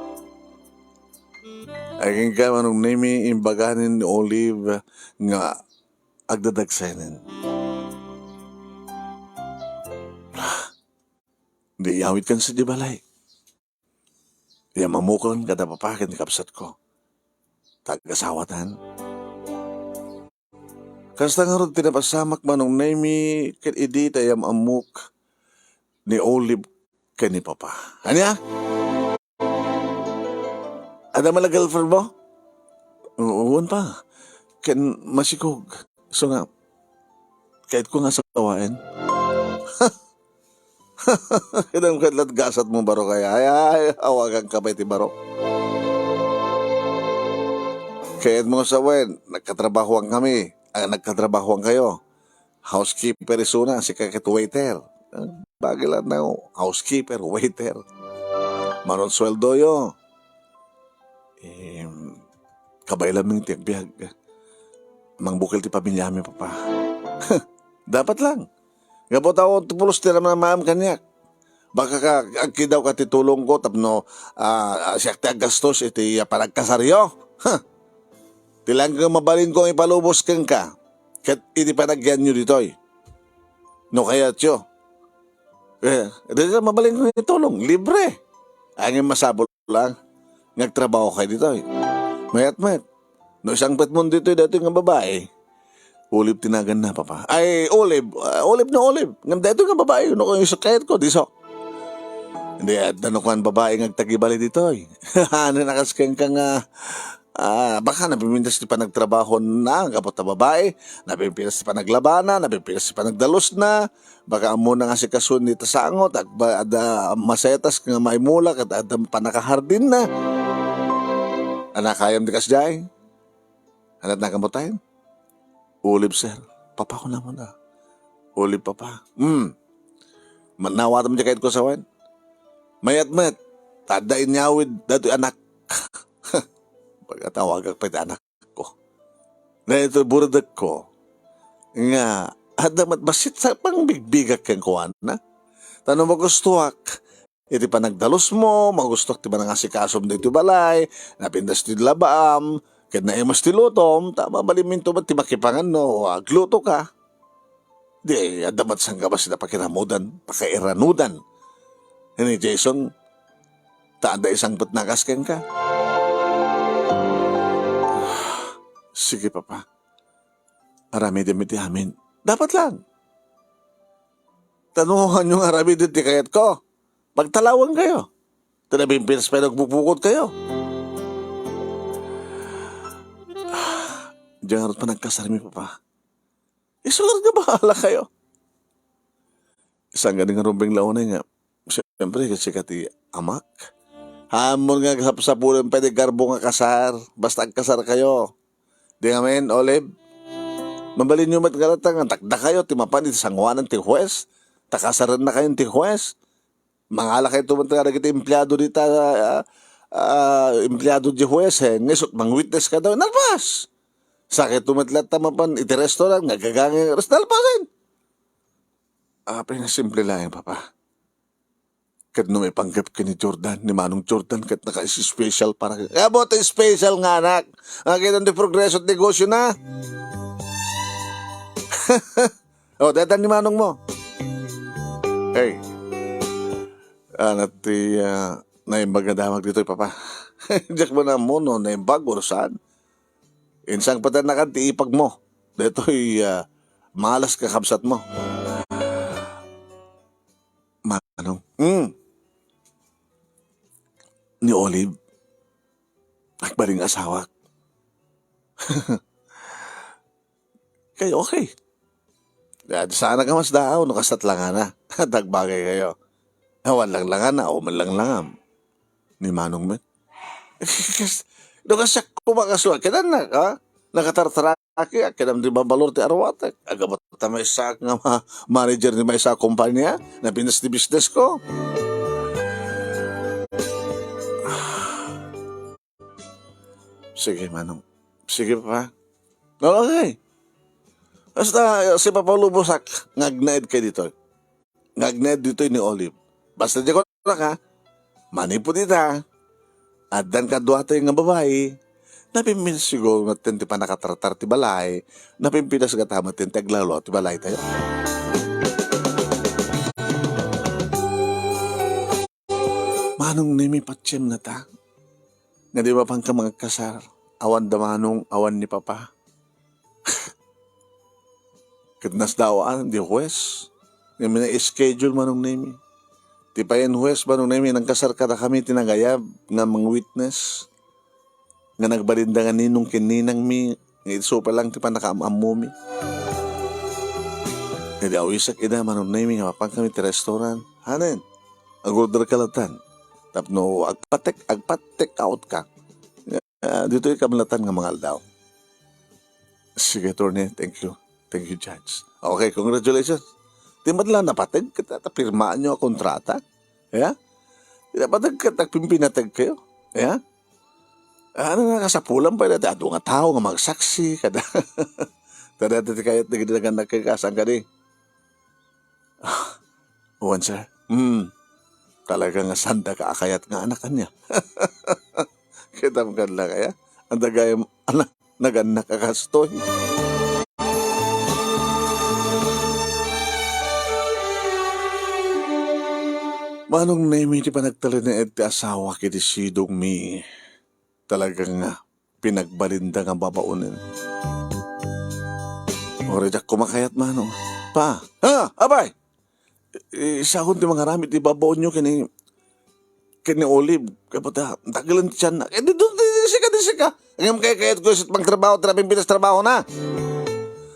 Agingga, Manong Nemi, imbaganen ni Olive nga agdadagsenen. Di iyawidkan sadi balay. Iyam-ammokon kada papa ken ni kabsatko. Tag-asawatan. Kasta ngarud ti napasamak, Manong Nemi, ket idi ta iyam-ammok ni Olive ken ni Papa. Ania? Adda man la girlfriend mo? Wen pa. Ken masikog. So nga, kayatko nga asawaen. Kidam ket lat gasat mo, barok, ay, ay, ay, awagan ka pa iti barok. Kayat mo sa wen, nagkatrabahoan kami, ay, nagkatrabahoan kayo. Housekeeper isuna, sika ket waiter. Bagay lang na, housekeeper, waiter. Manong sweldo yo. Em, kabay laeng ti agbiag. Mangbukil ti pamiliami, Papa. Dapat lang. Gapu ta ti pulos ti namnamaam kaniak. Baka ka, agkidaw ka ti tulongko tapno, ah, siak ti aggastos iti, ah, panagkasaryo. Huh. Ti lang nga mabalinko nga ipalubos kenka, ket iti panagyanyo ditoy. No kayatyo. Eh, ditoy mabalinko nga itulong. Libre. Ay, nga masapul lang nga agtrabaho kayo ditoy. Mayat met. No isangpet mo ditoy, daytoy nga babae. Olive ti naganna, Papa. Ay, Olive. Ah, Olive no Olive. Ngem daytoy nga babae, no, kung isukayat ko, diso. Hindi, adda no kuan babae nga agtagibali ditoy. Ano nakas kenka nga, ah, baka napipintas ti panagtrabaho na, gapu ta babae, napipintas ti panaglabana, napipintas ti panagdalus na, Baka ammona nga asikasoen dita sango, ta agba-, adda masetas nga maimula, ket adda pannakahardin na. Anakayam ti kasdiay? Anat nakamutayen? Olive, sir. Papa ko naman, ah. Olive, papa. Hmm. Mannawatam di kayat ko sawen. Mayat met. Tadda inyawid, datoy anak. Pagkatawagak pa iti anak ko. Daytoy buradekko nga adda met bassit sa pangbigbigak kenkuana. Ta no magustuak iti panagdalusmo, magustuak ti panangasikasom ditoy balay, napintas ti labaam, ket naimas ti lutom, ta mabalinminto met ti makipangan no agluto ka. Di, adda met sangkabas iti pakiramudan, pakairanudan. Ni Jason, ta adda isangpet nakas kenka. Sige, Papa. Aramidem iti amin. Dapat lang. Ta no, ania nga aramiden ti kayatko? Pagtalawan kayo. Ta napinpinas pay nagbubukod kayo. Diyan ngarud panagkasarmi, Papa. Isu nga bahala kayo. Saan nga di nga rumbeng launay nga, siyempre, kasi ka ti amak. Hamon nga sapsapulen pay di garbo nga kasar, basta agkasar kayo. Di ngamin, Olive? Mabalin yo met nga latta nga takda kayo ti mapan iti sangoanan ti hues, ta kasaren na kayo ti hues. Mangala kayo tuman kadagiti empleado dita, ah, ah, empleado di hues, eh, nga isut mangwitness ka daw, nalpas! Sakit tumet latta mapan iti restaurant nga gagangi, res-, nalpasen! Apay nga simple laeng, Papa. Ket no maipanggep ken ni Jordan, ni Manong Jordan, ket naka-special para, amo ti special nga anak. Nakita ti progreso ti negosyo na. Oh, dayta ni Manong mo. Hey. Ano ti, ah, naimbag nga damag ditoy, Papa? Diak man ammo no naimbag o saan. Insangpetan na kan ti ipag mo. Daytoy, ah, malas kakabsat mo. Manong. Hmm. Ni Olive. Agbalin nga asawak. Kay okay. Di, di sana ka mas daaw, no kasat langana. Dagbagay kayo. Awan lang langana, o man lang langam. Ni Manong met. Kas-, no kasyak kumakaswa, kinan na, ha? Nakatartaraki, kinan di mabalor ti arwatek. Agabot ta maysa nga ma-, manager ni maysa a kompanya, na business ti business ko. Sige, Manong. Sige, pa. Okay. Basta, sipapalubos ak, ngagnaed kay ditoy. Ngagnaed ditoy ni Olive. Basta di ko na ka, manipud ita, addan kaduatoy nga babai, napimpinas siguro metten ti panakatartar ti balay, napimpinas gata metten ti aglawlaw ti balay tayo. Manong Nemi, patiem na ta. Nga di ba pangka mangagkasar, awan da Manong, awan ni Papa. Ket nasdawaan di huwes nga mina-schedule Manong Nemi. Ti payen huwes Manong Nemi, nangkasar kadakami ti nagayab nga mangwitness nga nagbalinda nga ninong ken ninangmi nga isu pay lang ti pannakaam-ammomi. Idi awisak ida Manong Nemi nga mapan kami ti restaurant. Hanen, agorder ka latan. Tapno agpatek, agpatek out ka. Ah, ditoy kamlatan nga mangaldaw. Sige, attorney. Thank you. Thank you, Judge. Okay, congratulations. Di man lang napateg, ket ta pirmaan nyo a kontrata. Ya? Di napateg, ket agpimpinateg kayo. Ya? Ano na, kasapulan pa rin, adu nga tao nga magsaksi, kada, kada ti kayat na ginaganag kay kasang kadi. Ah, wan, sir. Hmm. Talaga nga sanda ka akayat nga anak, anya? Kitam kan lang kaya? Ang dagay, anak, nagannak a kastoy. Manong Nemi ti panagtalinaed ti asawa kiti sidongmi. Talaga nga pinagbalinda nga babaonen. Uray diak kumakayat, Manong. Pa, ha, abay! I-, isakon ti mangaramid ti babaonyo ken ni, ken ni Olive. Kaya pata, dagelen ti tiyan na. Eh, di, di, di, di, sika, di, sika. Ngem kay kayat ko isit pangtrabaho, trabing pinas trabaho na.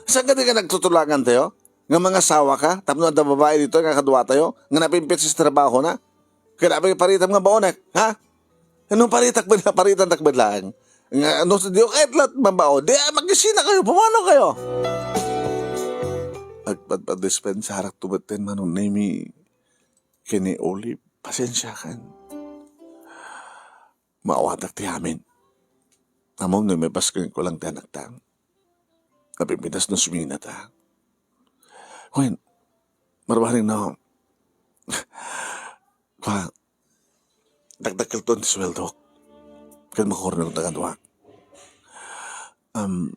Saan ka di ka nagtutulagan tayo? Nga mangasawa ka? Tapno adda babae dito nga kadua tayo? Nga napimpit sa trabaho na? Kaya paritam nga baonek, ha? Ano paritak ba na? Paritan tak ba lang? Nga, ano sa diyo, kahit lahat mabao. Di, ah, magisina kayo, pumano kayo? Agpadpadispensarak tumaten Manong Nemi. Kini Olive, pasensya kan. Maawatak ti amin. Amom no may pasken ko lang ti anak ta. Napimpitas no sumina ta. Wen, marbaring no. Pa, dakdakkel ton ti sueldo. Ken makornel ta kadua. Um,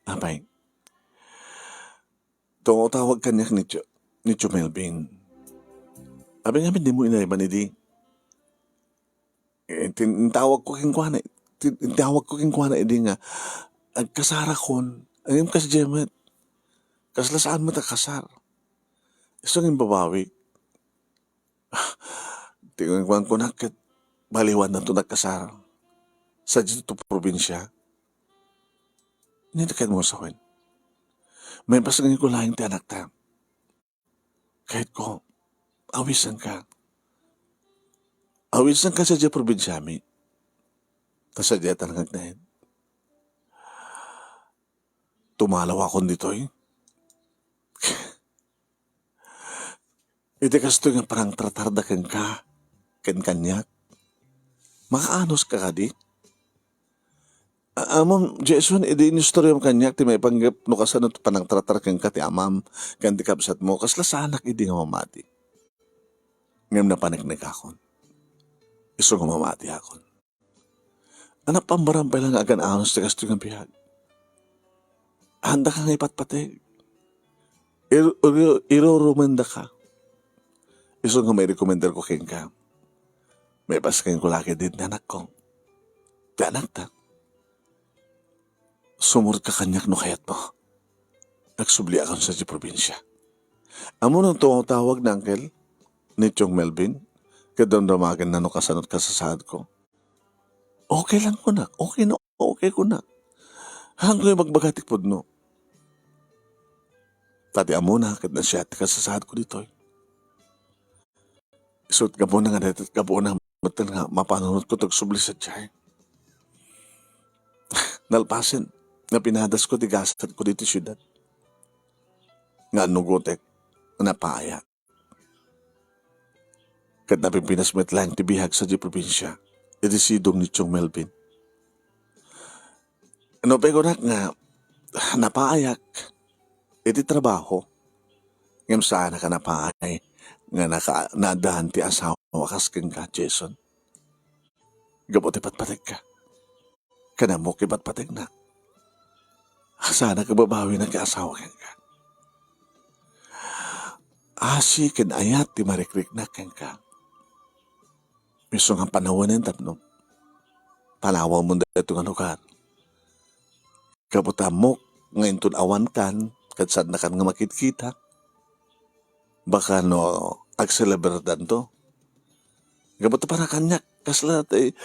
apay, tungtawag kaniak ni Tio, ni Tio Melvin. Abi ngamin di mo inayban idi. Eh, tin-, intawag ko kenkuana, tin-, intawag ko kenkuana idi nga, agkasarakon, ngem kas Jemet, kasla saan met a kasar. Isu nga imbabawi. Ti kuan kunak ket baliwan na to nagkasar. Sa dito to probinsya. Nito ket mo sawen. May pasangin ko laeng ti anak ta. Kahit ko, awisan ka. Awisan ka sa diya probinsyami. Ta sa diya tanang agnaed. Tumalaw akon ditoy. Iti kastoy nga panangtratar da kenka, ken kaniak, makaanus ka kadi? A-, amam, Jason, idi inistoriyam kaniak ti maipanggep no kasano ti panangtratar kenka ti amam ken ti kabsatmo, kasla saanak idi nga mamati. Ngem napaneknekakon. Isu nga mamatiakon. Anak, pambaram pay lang nga agan-anos ti kastoy nga biag. Haanda ka nga ipatpateg. Ir-, ir-, irurumenda ka. Isu nga mairekomendar ko kenka. Maipas kenko lagi din ti anakko. Ti anakta. Sumurot ka kaniak no kayatmo. Agsubli akon sa ti probinsya. Ammo nang tumawag na angkel ni Tiong Melvin, ket damdamagen na no kasano't kasasaad ko. Okay lang kunak, okay na okay kunak. Haan ko yung magbaga ti pudno. Ta ti ammona ket nasayaat ti kasasaadko ditoy. Isu ti gapuna nga dayta ti gapuna metten nga mapanunotko ti agsubli sadiay. Nalpasen nga pinadasko ti gasatko ditoy siudad nga annugotek nga napaayak. Ket napimpinas met laeng ti biag sadiay probinsia iti sidong ni Chong Melvin. Nupay kunak nga napaayak iti trabaho, ngem saanak a napaay nga naka-, naaddahan ti asawa kas kenka, Jason. Gapu ti patpategka. Ken ammok ti patpategnak. Saanak a babawinak ti asawa kenka. Asi ken ayat ti marikriknak kenka. Isu nga panawenen tapno panawanmon daytoy nga lugar. Gapu ta ammok nga inton awankan, ket saannakan nga makitkita. Baka no agselebrardanto. Gapu ta para kaniak, kasla ti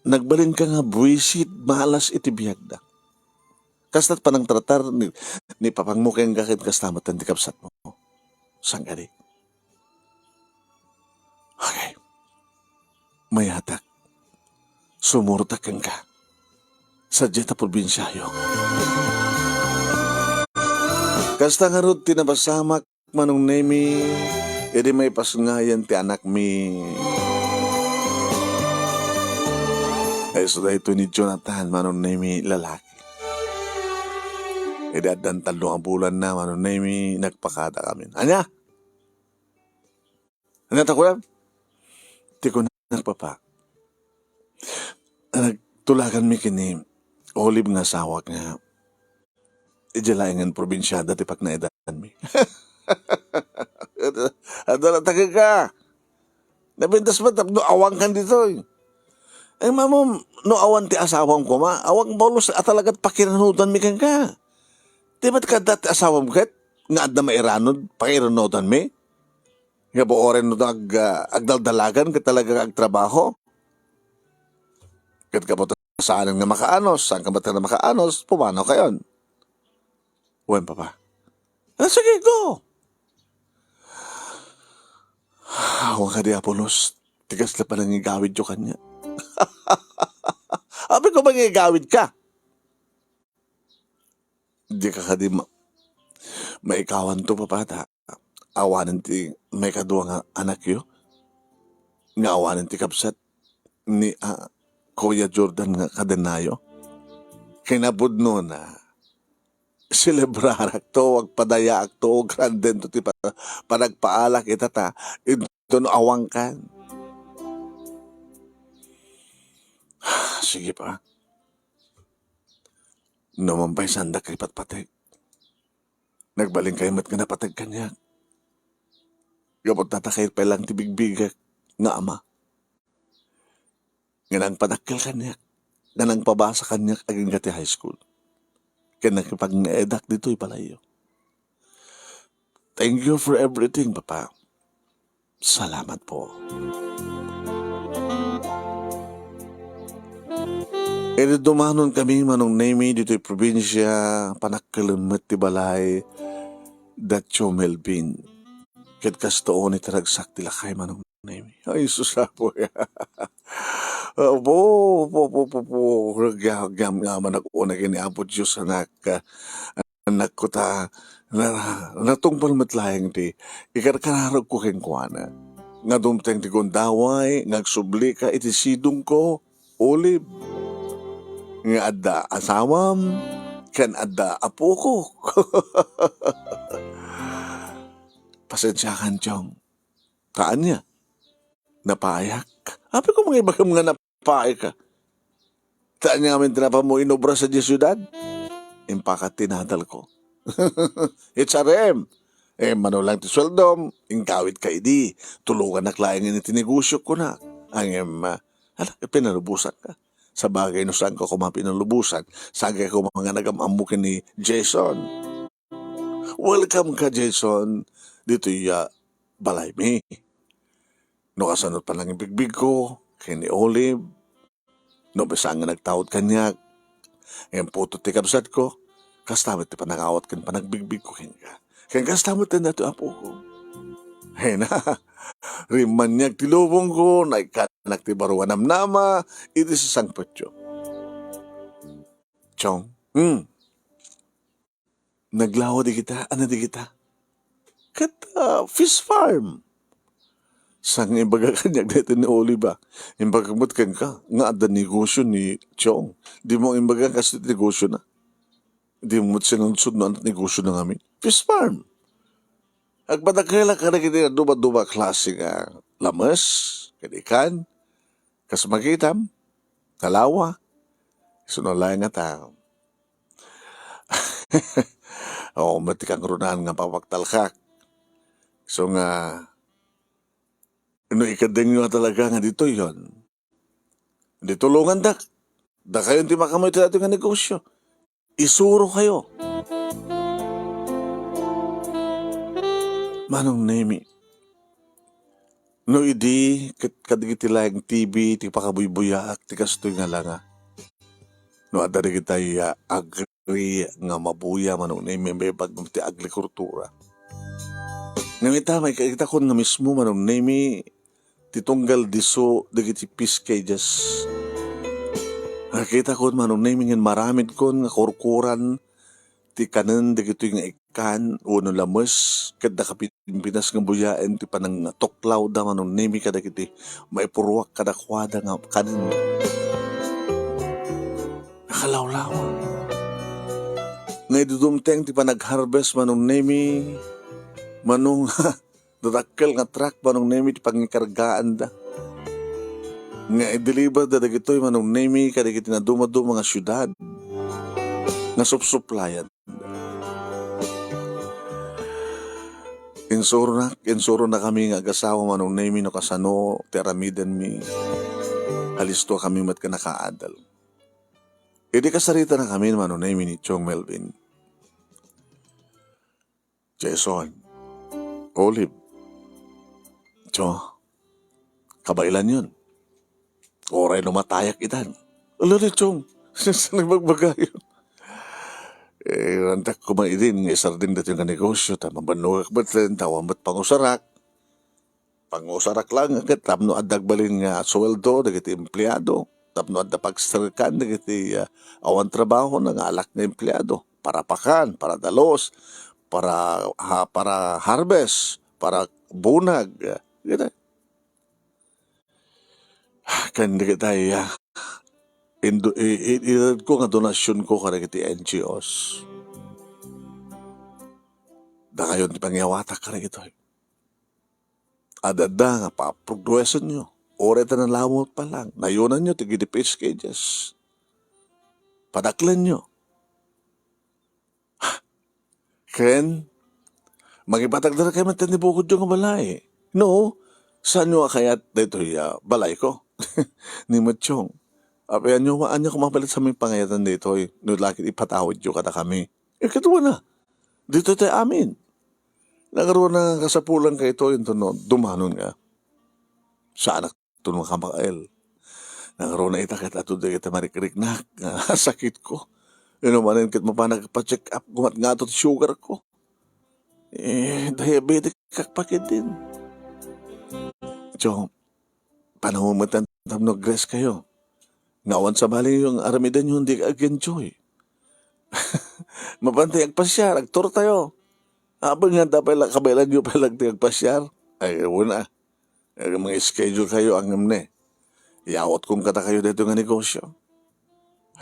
nagbalinka nga buisit, malas iti biagda. Kasta ti panangtratar ni, ni papangmo kenka ket kasta met ti kabsatmo. Saan kadi? Okay. Mayatak. Sumurot kenka. Sadiay ta probinsiayo. Kasta ngarud ti napasamak, Manong Nemi, idi maipasngayan ti anakmi. Isu daytoy ni Jonathan, Manong Nemi, lalaki. Idi addan tallo a bulanna, Manong Nemi, nagpakadakamin. Ania? Ania ta kunam? Ti kunak, Papa. Nagtulaganmi ken ni Olive nga asawak nga idiay laengen probinsiada ti pagnaedanmi. Adda la ta kenka. Napintas met tapno awankan ditoy. Ay, mamom, no awan ti asawam koma, awan balos a talagat pakiranudanmi kenka. Di met kadda ti asawam ket nga adda mairanod pakiranudanmi? Nga buoren no ag-, ah, agdaldalagan ket talaga agtrabaho? Ket gapu ta saanen nga makaanos, saanka met nga makaanos, pumanaw kayon. Wen, Papa. Ah, sige, go! Awan kadi, Apolos, ti kasla panangigawidyo kaniak. Apay ko mangigawid ka? Dika kadi ma-, maikawanto, Papa, ta awanen ti maikadua nga anakyo nga awanen ti kabsat ni, ah, Kuya Jordan nga kadennayo? Kinapudnona, selebrarakto, agpadayaakto, grandento ti pa-, panagpaalak ita ta inton awankan. Sige pa. No man pay saandak ipatpateg, nagbalinkayo met nga napateg kaniak. Gapu ta dakay pay laeng ti bigbigak nga ama nga nangpadakkel kaniak, nga nangpabasa kaniak agingga ti high school, ken nakipagnaedak ditoy balayyo. Thank you for everything, Papa. Salamat po. Idi dumanon kami, Manong Nemi, ditoy probinsia, panakkelen met ti balay da Tio Melvin. Ket kastoon iti ragsak ti lakay, Manong Nemi. Ay, sus, apo. Apo, apo, apo, apo, apo. Nagyam-, nagyam-, yaman ako na kini Apo Diyos, anak. Anakko ta, na-, natungpal met laeng ti ikarkararagko kenkuana. Nga dumteng ti gundaway, nga agsublika iti sidongko, Olive, nga adda asawam, ken adda apoko. Pasensiakan, Chong. Ta ania? Napaayak? Apay ko mangibagam nga napaayak ka? Ta ania ngamin ti napanmo inobra sadiay siudad? Impakat ti nadalko. It's a rem. Eh, mano lang ti sueldom, ingkawit ka idi. Tuloganak laeng iti negosyo, kunak. Ngem, ah, ala, pinalubosan ka. Sabagay no saan ka koma pinalubosan, saan ka koma nga nagam-ammo ken ni Jason. Welcome ka, Jason, ditoy, ah, balaymi. No kasano panangibigbigko ken ni Olive, no bisan nga nagtaud kaniak, ngem putot ti kabsatko, Kasta met ti panangawat ken panagbigbigko kenka. Ken kasta met ti daytoy apoko. Hena, rimmaniag ti lubongko, naikkanak ti baro a namnama iti sasangpetyo. Chong, hmm. Naglawa dagita, ania dagita? Ket, ah, fish farm. Saan nga imbaga kaniak daytoy ni Olive, ah? Imbagak met kenka nga adda negosio ni Chong. Dimo imbaga kas ti negosiona. Dimo met sinudsod no ania ti negosiona ngamin. Fish farm. Agpadakelak kadagiti dadduma-duma a klase nga lames, ken ikan, kas makitam, talawa. Isu no laeng nga ta, oo, met ti kangrunaan nga papaktalkak. Isu nga, no ikaddengyo a talaga nga ditoy yon, di tulongandak. Dakayon ti makaammo iti daytoy nga negosio. Isurokayo. Manong Nemi, no idi ket kadagiti laeng T V ti pakabuybuyaak ti kastoy nga langa. No adda dagitay, ah, agri nga mabuya, Manong Nemi, maibagbag ti agrikultura. Ngem ita, makitakon nga mismo, Manong Nemi, ti tunggal disso dagiti fish cages. Nakitakon, Manong Nemi, ngem maramidkon nga kurkuran ti kanen dagitoy nga ikan wenno lames, ket dakapin Pimpinas nga buyaen ti panangtuklawda, Manong Nemi, kadagiti maipuruak kadakuada nga kanen. Nakalawlawa. Nga idi dumteng ti panag-harvest, Manong Nemi, Manong, dadakkel nga truck, Manong Nemi, ti pangikargaanda. Nga i-deliverda dagitoy, Manong Nemi, kadagiti naduma-duma nga siudad nga supsuplayan. Insuronak, insurona kami nga agasawa, Manong Nemi, no kasano ti aramidenmi. Alisto kami met ken nakaadal. Idi kasarita na kami, Manong Nemi, ni Chong Melvin, Jason, Olive, Chong, kabaelanyon. Uray no matayak itan. Ala ni Chong, saan nagbagbaga yon? Eh, rantak koma idin nga isardeng daytoy nga negosio, ta mabannogak met laeng, ta awan met pangusarak. Pangusarak laeng ket tapno adda agbalin nga sueldo dagiti empleado, tapno adda pagserkan dagiti, ah, awan trabaho nga alak nga empleado, para pakan, para dalus, para, ha, para harvest, para bunag, ah, gini. Ken dagitay, ah, indu-, i-, i-, iradko nga donasionko kadagiti N G Os. Dakayon ti pangiyawatak kadagitoy. Ad-adda nga paprogresenyo. Uray ta nalawa met laeng, nayonanyo ti gidipis cages. Padaklenyo. Ken, mangipatagdar kay met ti bukodyo nga balay. No, saanyo a kayat daytoy a balayko? Ni Matchong, apianyo, ania koma pay laeng ti pangayatam daytoy, no la ket ipatawidyo kadakami. Ket wen a, ditoy ti amin. Nangruna nga kasapulan kayto, inton no, dumanon nga. Saanak ton makamakel. Nangruna ita ket adu dagiti marikriknak nga sakitko. Inumanen ket mapanak pa-check up, gumat nga adu ti sugarko. Eh, diabetic ak pa ketdin. Chong, panawen met tapno agrest kayo. Nga awan sabali nga aramidenyo, di ka ag-enjoy. Mapantay agpasiar, agtour tayo. Apay nga, da pay la, kabaelanyo pay la ti agpasiar. Ay, wen a. Ay, mga schedule kayo, ngem ne. Yawatkon kadakayo daytoy nga negosyo.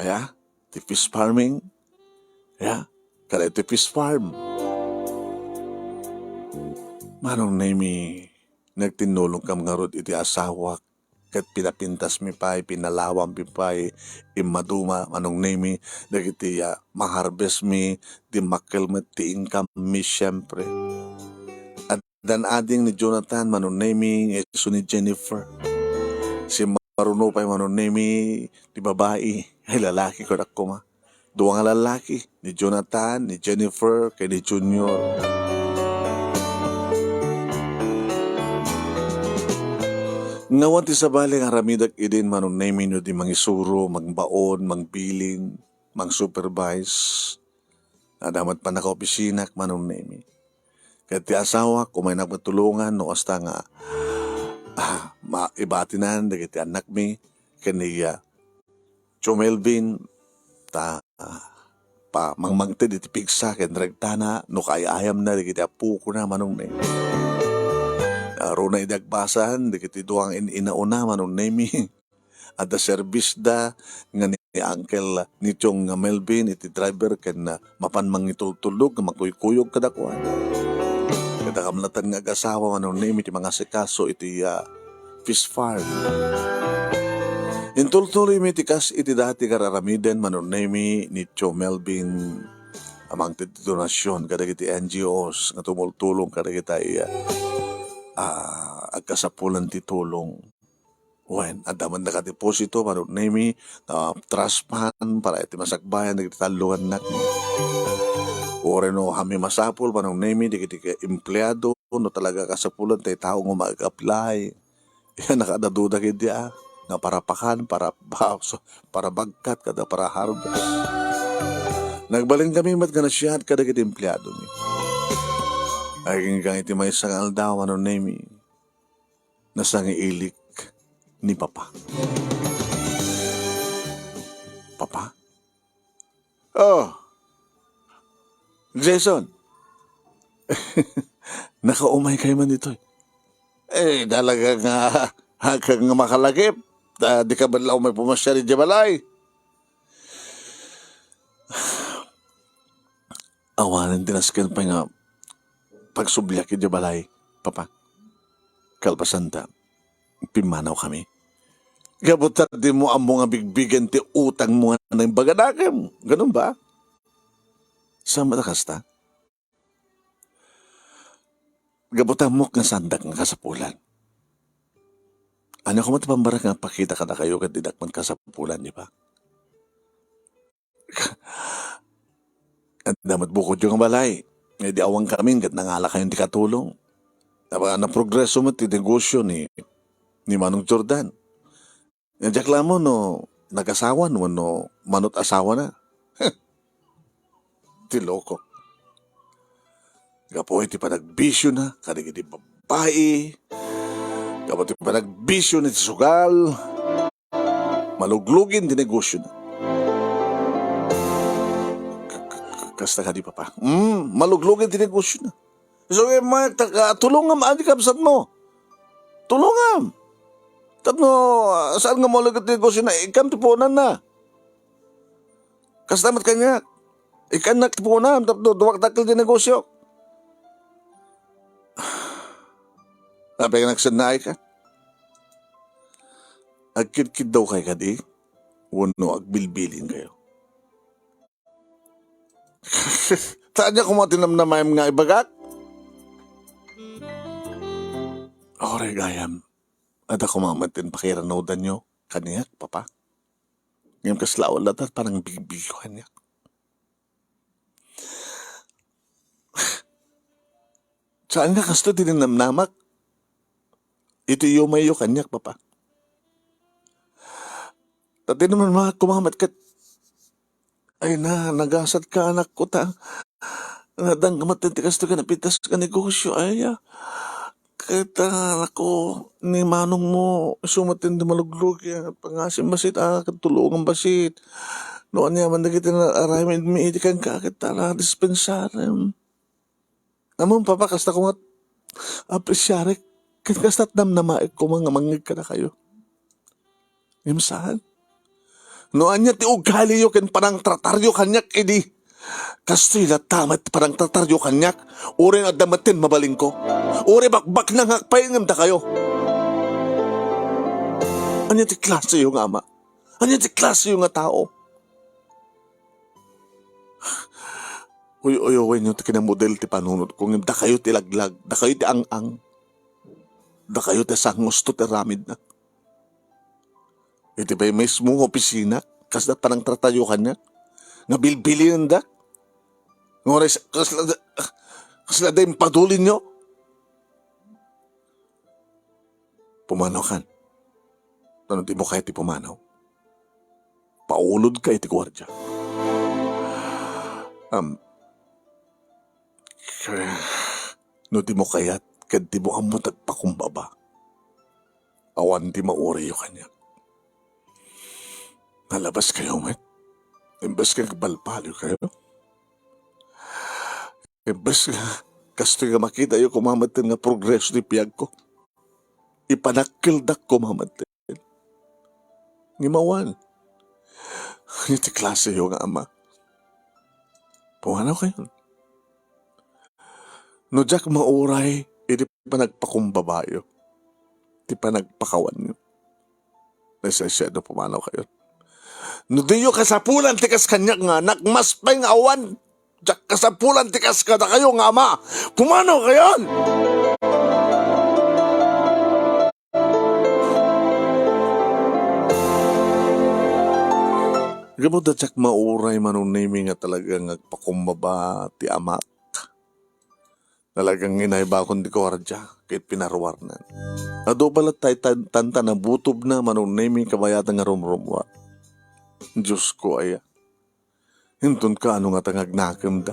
Aya? Ti fish farming. Aya? Kada ti fish farm. Manong Nemi, nagtinnulongkam ngarud iti asawak, ket pinapintasmi pay, pinalawammi pay, immaduma, Manong Nemi, dagiti, ah, ma-harvest mi, dimmakkel met ti income mi, siempre. Addan ading ni Jonathan, Manong Nemi, nga isu ni Jennifer. Simmaruno pay, Manong Nemi, ti babai, ay lalaki, kunak koma. Dua nga lalaki, ni Jonathan, ni Jennifer, ken ni Junior. Nga awan ti sabali nga aramidak idin, Manong Nemi, no di mangisuro, mangbaon, mangbilin, mang-supervise. Adda met pannakaopisinak, Manong Nemi. Ket ti asawak, umaynak met tulongan no kasta nga, ah, ma-, ibatinan dagiti annakmi ken ni, ah, Tio Melvin, ta, ah, pa-, mangmangted iti pigsa ken regtana no kaay-ayamna dagiti apokona, Manong Nemi. Aruna idi agbasan dagiti dua nga in-inaona, Manong Nemi. Adda serbisda nga ni Uncle, ni Tiong Melvin iti driver ken, ah, mapan mangitultulnog nga makuykuyog kadakuada. Ket akamlatan nga agasawa, Manong Nemi, ti mangasikaso iti, ah, fish farm. Intultuloymi ti kas iti dati nga ar-aramiden, Manong Nemi, ni Tio Melvin a mangted ti donasyon kadagiti N G Os nga tumultulong kadagiti, ah, ah, agkasapulan ti tulong. Wen, adda met nakadeposito, Manong Nemi, nga trust fund para iti masakbayan dagiti tallo nga annakmi. Uray no haanmi masapul, Manong Nemi, dagiti ka-, empleado, no talaga kasapulan ti tao nga mag-apply. Yan, nakadaduda ketdi, ah, nga para pakan, para ba-, para bagkat, kada para harvest. Nagbalinkami met nga nasiat kadagiti empleadomi. Agingga iti maysa nga aldaw, Manong Nemi, nasangiilik ni Papa. Papa? Oh, Jason. Nakaumay kayo man ditoy. Eh, talaga nga, hakan nga makalakip. Ah, di ka man la umay pumasyar idiay balay. Awanen ti nasken pay nga pagsubliak idiay balay, Papa. Kalpasanta, pimmanawkami. Gapu ta dimo ammo nga bigbigen ti utangmo nga naimbaganakem. Ganun ba? Saan met a kasta? Gapu ta ammok nga saandak nga kasapulan. Ania koma ti pambarek nga pakita kadakayo ket dinak man kasapulan, di ba? Adda met bukodyo nga balay. Idi awan kamin ket nangalakayon ti katulong. Napa-, naprogreso met ti negosyo ni, ni Manong Jordan. Nga diak la ammo no nagasawan wenno manut-asawana. Ti loko. Gapu iti panagbisiona kadagiti babbai, gapu iti panagbisiona iti sugal, maluglugin ti negosiona. K-, k-, k-, kasta kadi, Papa. Mm, maluglugin ti negosiona. So, eh, ma-, ta-, ah, tulongam, adi kabsatmo. Tulongam. Tapno, ah, saan nga maluglugin ti negosiona? Ikkam ti puonanna. Kasta met kaniak. Ikkannak ti puonam, tapno duak dakkel ti negosio. Apay nga nagsennaay ka? Agkidkiddawkay kadi? Wenno agbilbilin kayo? Ta ania koma ti namnamaem nga ibagak? Uray gayam, adda koma met ti pakiranawdanyo kaniak, Papa. Ngem kasla awan latta ti panangbigbigko kaniak. Saan nga kastoy ti namnamak iti yumayyo kaniak, Papa. Ta ti namnamaak koma met ket, ay na, nagasatka, anakko, ta nadangga met ti kastoy nga napintas nga negosyo, ay, ah. Ket, ah, nako, ni manongmo, isu met ti maluglugin, pangasim bassit, ah, ket tulongam bassit. No aniaman dagiti aramidmi idi kenka, ket, ah, dispensarem. Ammom, Papa, kasta koma apresiarek, ket kasta namnamaek koma nga mangngeg kadakayo. Ngem saan. No ania ti ugaliyo ken panangtrataryo kaniak idi, kastoy latta met ti panangtrataryo kaniak, uray no adda met ti mabalinko, uray bakbaknangak pay ngem dakayo. Ania ti klaseyo nga ama? Ania ti klaseyo nga tao? Uy-uyowenyo ti kinamudel ti panunotko, ngem dakayo ti laglag, dakayo ti ang-ang, dakayo ti sanggusto ti aramidna. Iti pay mismo nga opisina, kasla panangtratayo kaniak, nga bilbilinendak, nga uray sa-, kasla, kasla da impadulinyo. Pumanaw kan. Ano ti mo kaya ti pumanaw? Paulod ka iti guardia. Am, Kaya, no dimo kayat, ket dimo ammo ti agpakumbaba, awan ti maurayyo kaniak. Nalabaskayo met. Imbes nga agbalbaliwkayo. Imbes nga kastoy nga makitayo koma metten nga progreso ti biagko. Ipanakkeldak koma metten. Ngem awan. Iti klaseyo nga ama. Pumanawkayon. No diak mauray iti panagpakumbabayo, ti panagpakawanyo. Nasaysayat no pumanawkayon. No diyo kasapulan ti kas kaniak nga anak, mas pay nga awan diak kasapulan ti kas kadakayo nga ama. Pumanawkayon! Gapu ta diak mauray, Manong Nemy, nga talaga nga agpakumbaba ti amak. Talagang inaybakon ti guardia ket pinaruarnan. Adu pay latta ti tan-, tanta nabutobna, Manong Nemy, kabayatan nga rumrummuar. Diosko aya. Inton kaano ngata nga agnakemda.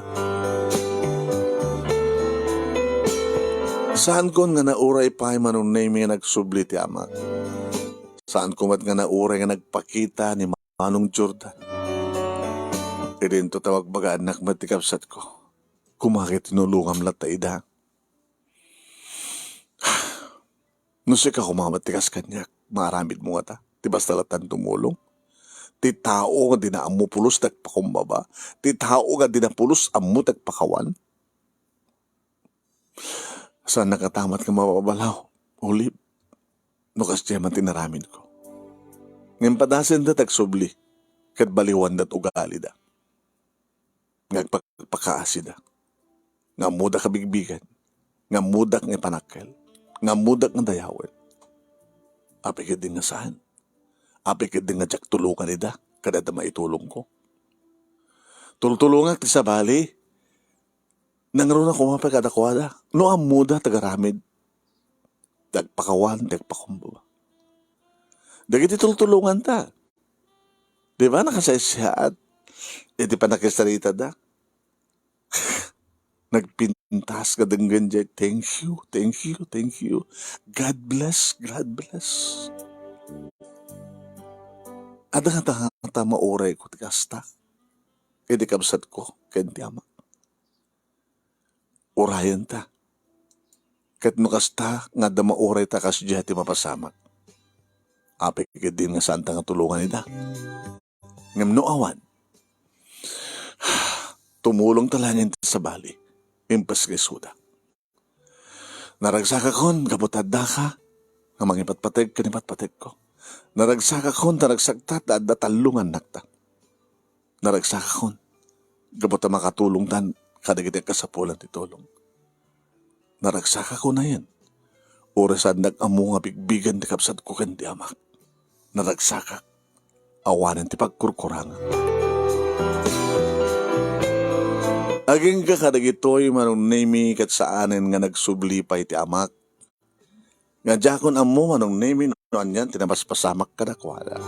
Saankon nga nauray pay, Manong Nemy, nga nagsubli ti amak. Saanko met nga nauray nga nagpakita ni Manong Jordan. Idinto ta bagbagaennak met ti kabsatko. Koma ket tinulongam latta ida. No sika koma met ti kas kaniak, maaramidmo ngata ti basta lattan tumulong? Ti tao nga dina ammo pulos ti agpakumbaba, ti tao nga dina pulos ammo ti agpakawan. Saannak ngata met nga mababalaw, Olive, no kasdiay man ti inaramidko. Ngem padasenda ti agsubli, ket baliwanda ti ugalida. Nga agpakpakaasida, nga ammoda kabigbigan, nga ammoda nga ipanakkel, nga ammoda nga dayawen. Apay ketdi nga saan? Apay ketdi nga diak tulongan ida, kada adda maitulongko? Tultulongak ti sabali, nangruna koma pay kadakuada, no ammoda ti agaramid. Ti agpakawan, ti agpakumbaba. Dagiti tultulonganta. Di ba, nakasaysayaat iti pannakisaritada? Nagpintas nga denggen jay, "Thank you, thank you, thank you. God bless, God bless." Adda ngata maurayko ti kasta iti kabsatko ken ti amak. Urayenta. Ket no kasta nga adda maurayta, kasdiay ti mapasamak. Apay ketdin nga saanta nga tulongan ida. Ngem no awan, tumulongta laengen ti sabali, imbes nga isuda. Naragsakakon gapu ta addaka nga mangipatpateg ken ipatpategko. Naragsakakon ta nagsakta ta adda tallo nga annakta. Naragsakakon gapu ta makatulongtan kadagiti agkasapulan ti tulong. Naragsakakon ayan, uray saandak ammo nga bigbigen ti kabsatko ken ti amak. Naragsakak, awanen ti pagkurkurangak. Agingga kadagitoy, Manong Nemy, ket saanen nga nagsubli pay ti amak. Nga diakon ammo, Manong Nemy, no anian ti napaspasamak kadakuada.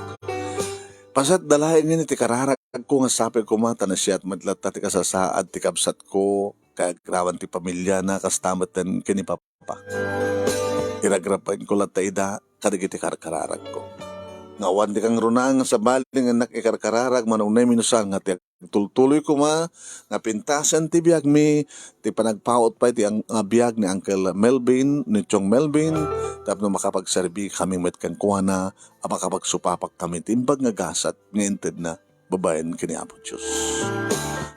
Pasatda laengen iti kararagko nga sapay koma ta nasiat met latta ti kasasaad ti kabsatko, kay agraman ti pamiliana, kasta metten ken ni Papa. Iragrapenko latta ida kadagiti karkararagko. Nga awan ti kangrunaan nga sabali nga innak ikarkararag, Manong Nemy, no saan nga ti tultuloy koma nga pintasen ti biagmi, ti panagpaut pay ti ang-, a biag ni Uncle Melvin, ni Chong Melvin, tapno makapagserbikami met kenkuana a makapagsupapakkami ti imbag nga gasat nga intedna babaen ken ni Apo Dios.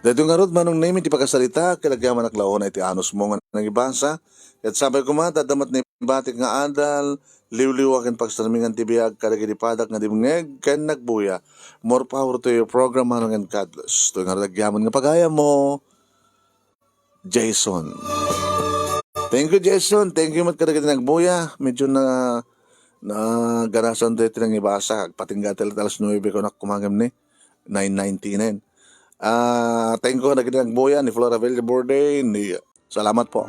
Daytoy ngarud, Manong Nemy, ti pakasarita, ket agyamanak la unay ti anusmo nga nangibasa, ket sapay koma ta adda met naibatik nga adal, liwliwa ken pagsermingan ti biag kadagiti padak nga dimngeg ken nagbuya. More power to your program, Manong, and God bless. Toy nga agyaman nga pagayammo, Jason. Thank you, Jason. Thank you met kadagiti nagbuya. Medyo na, naganasan tayo ti nangibasa. Agpatingga tayo alas nuebe ko na kumangem ni nine ninety-nine. Ah, thank you kadagiti nagbuya ni Flora Villaborde, ni, salamat po.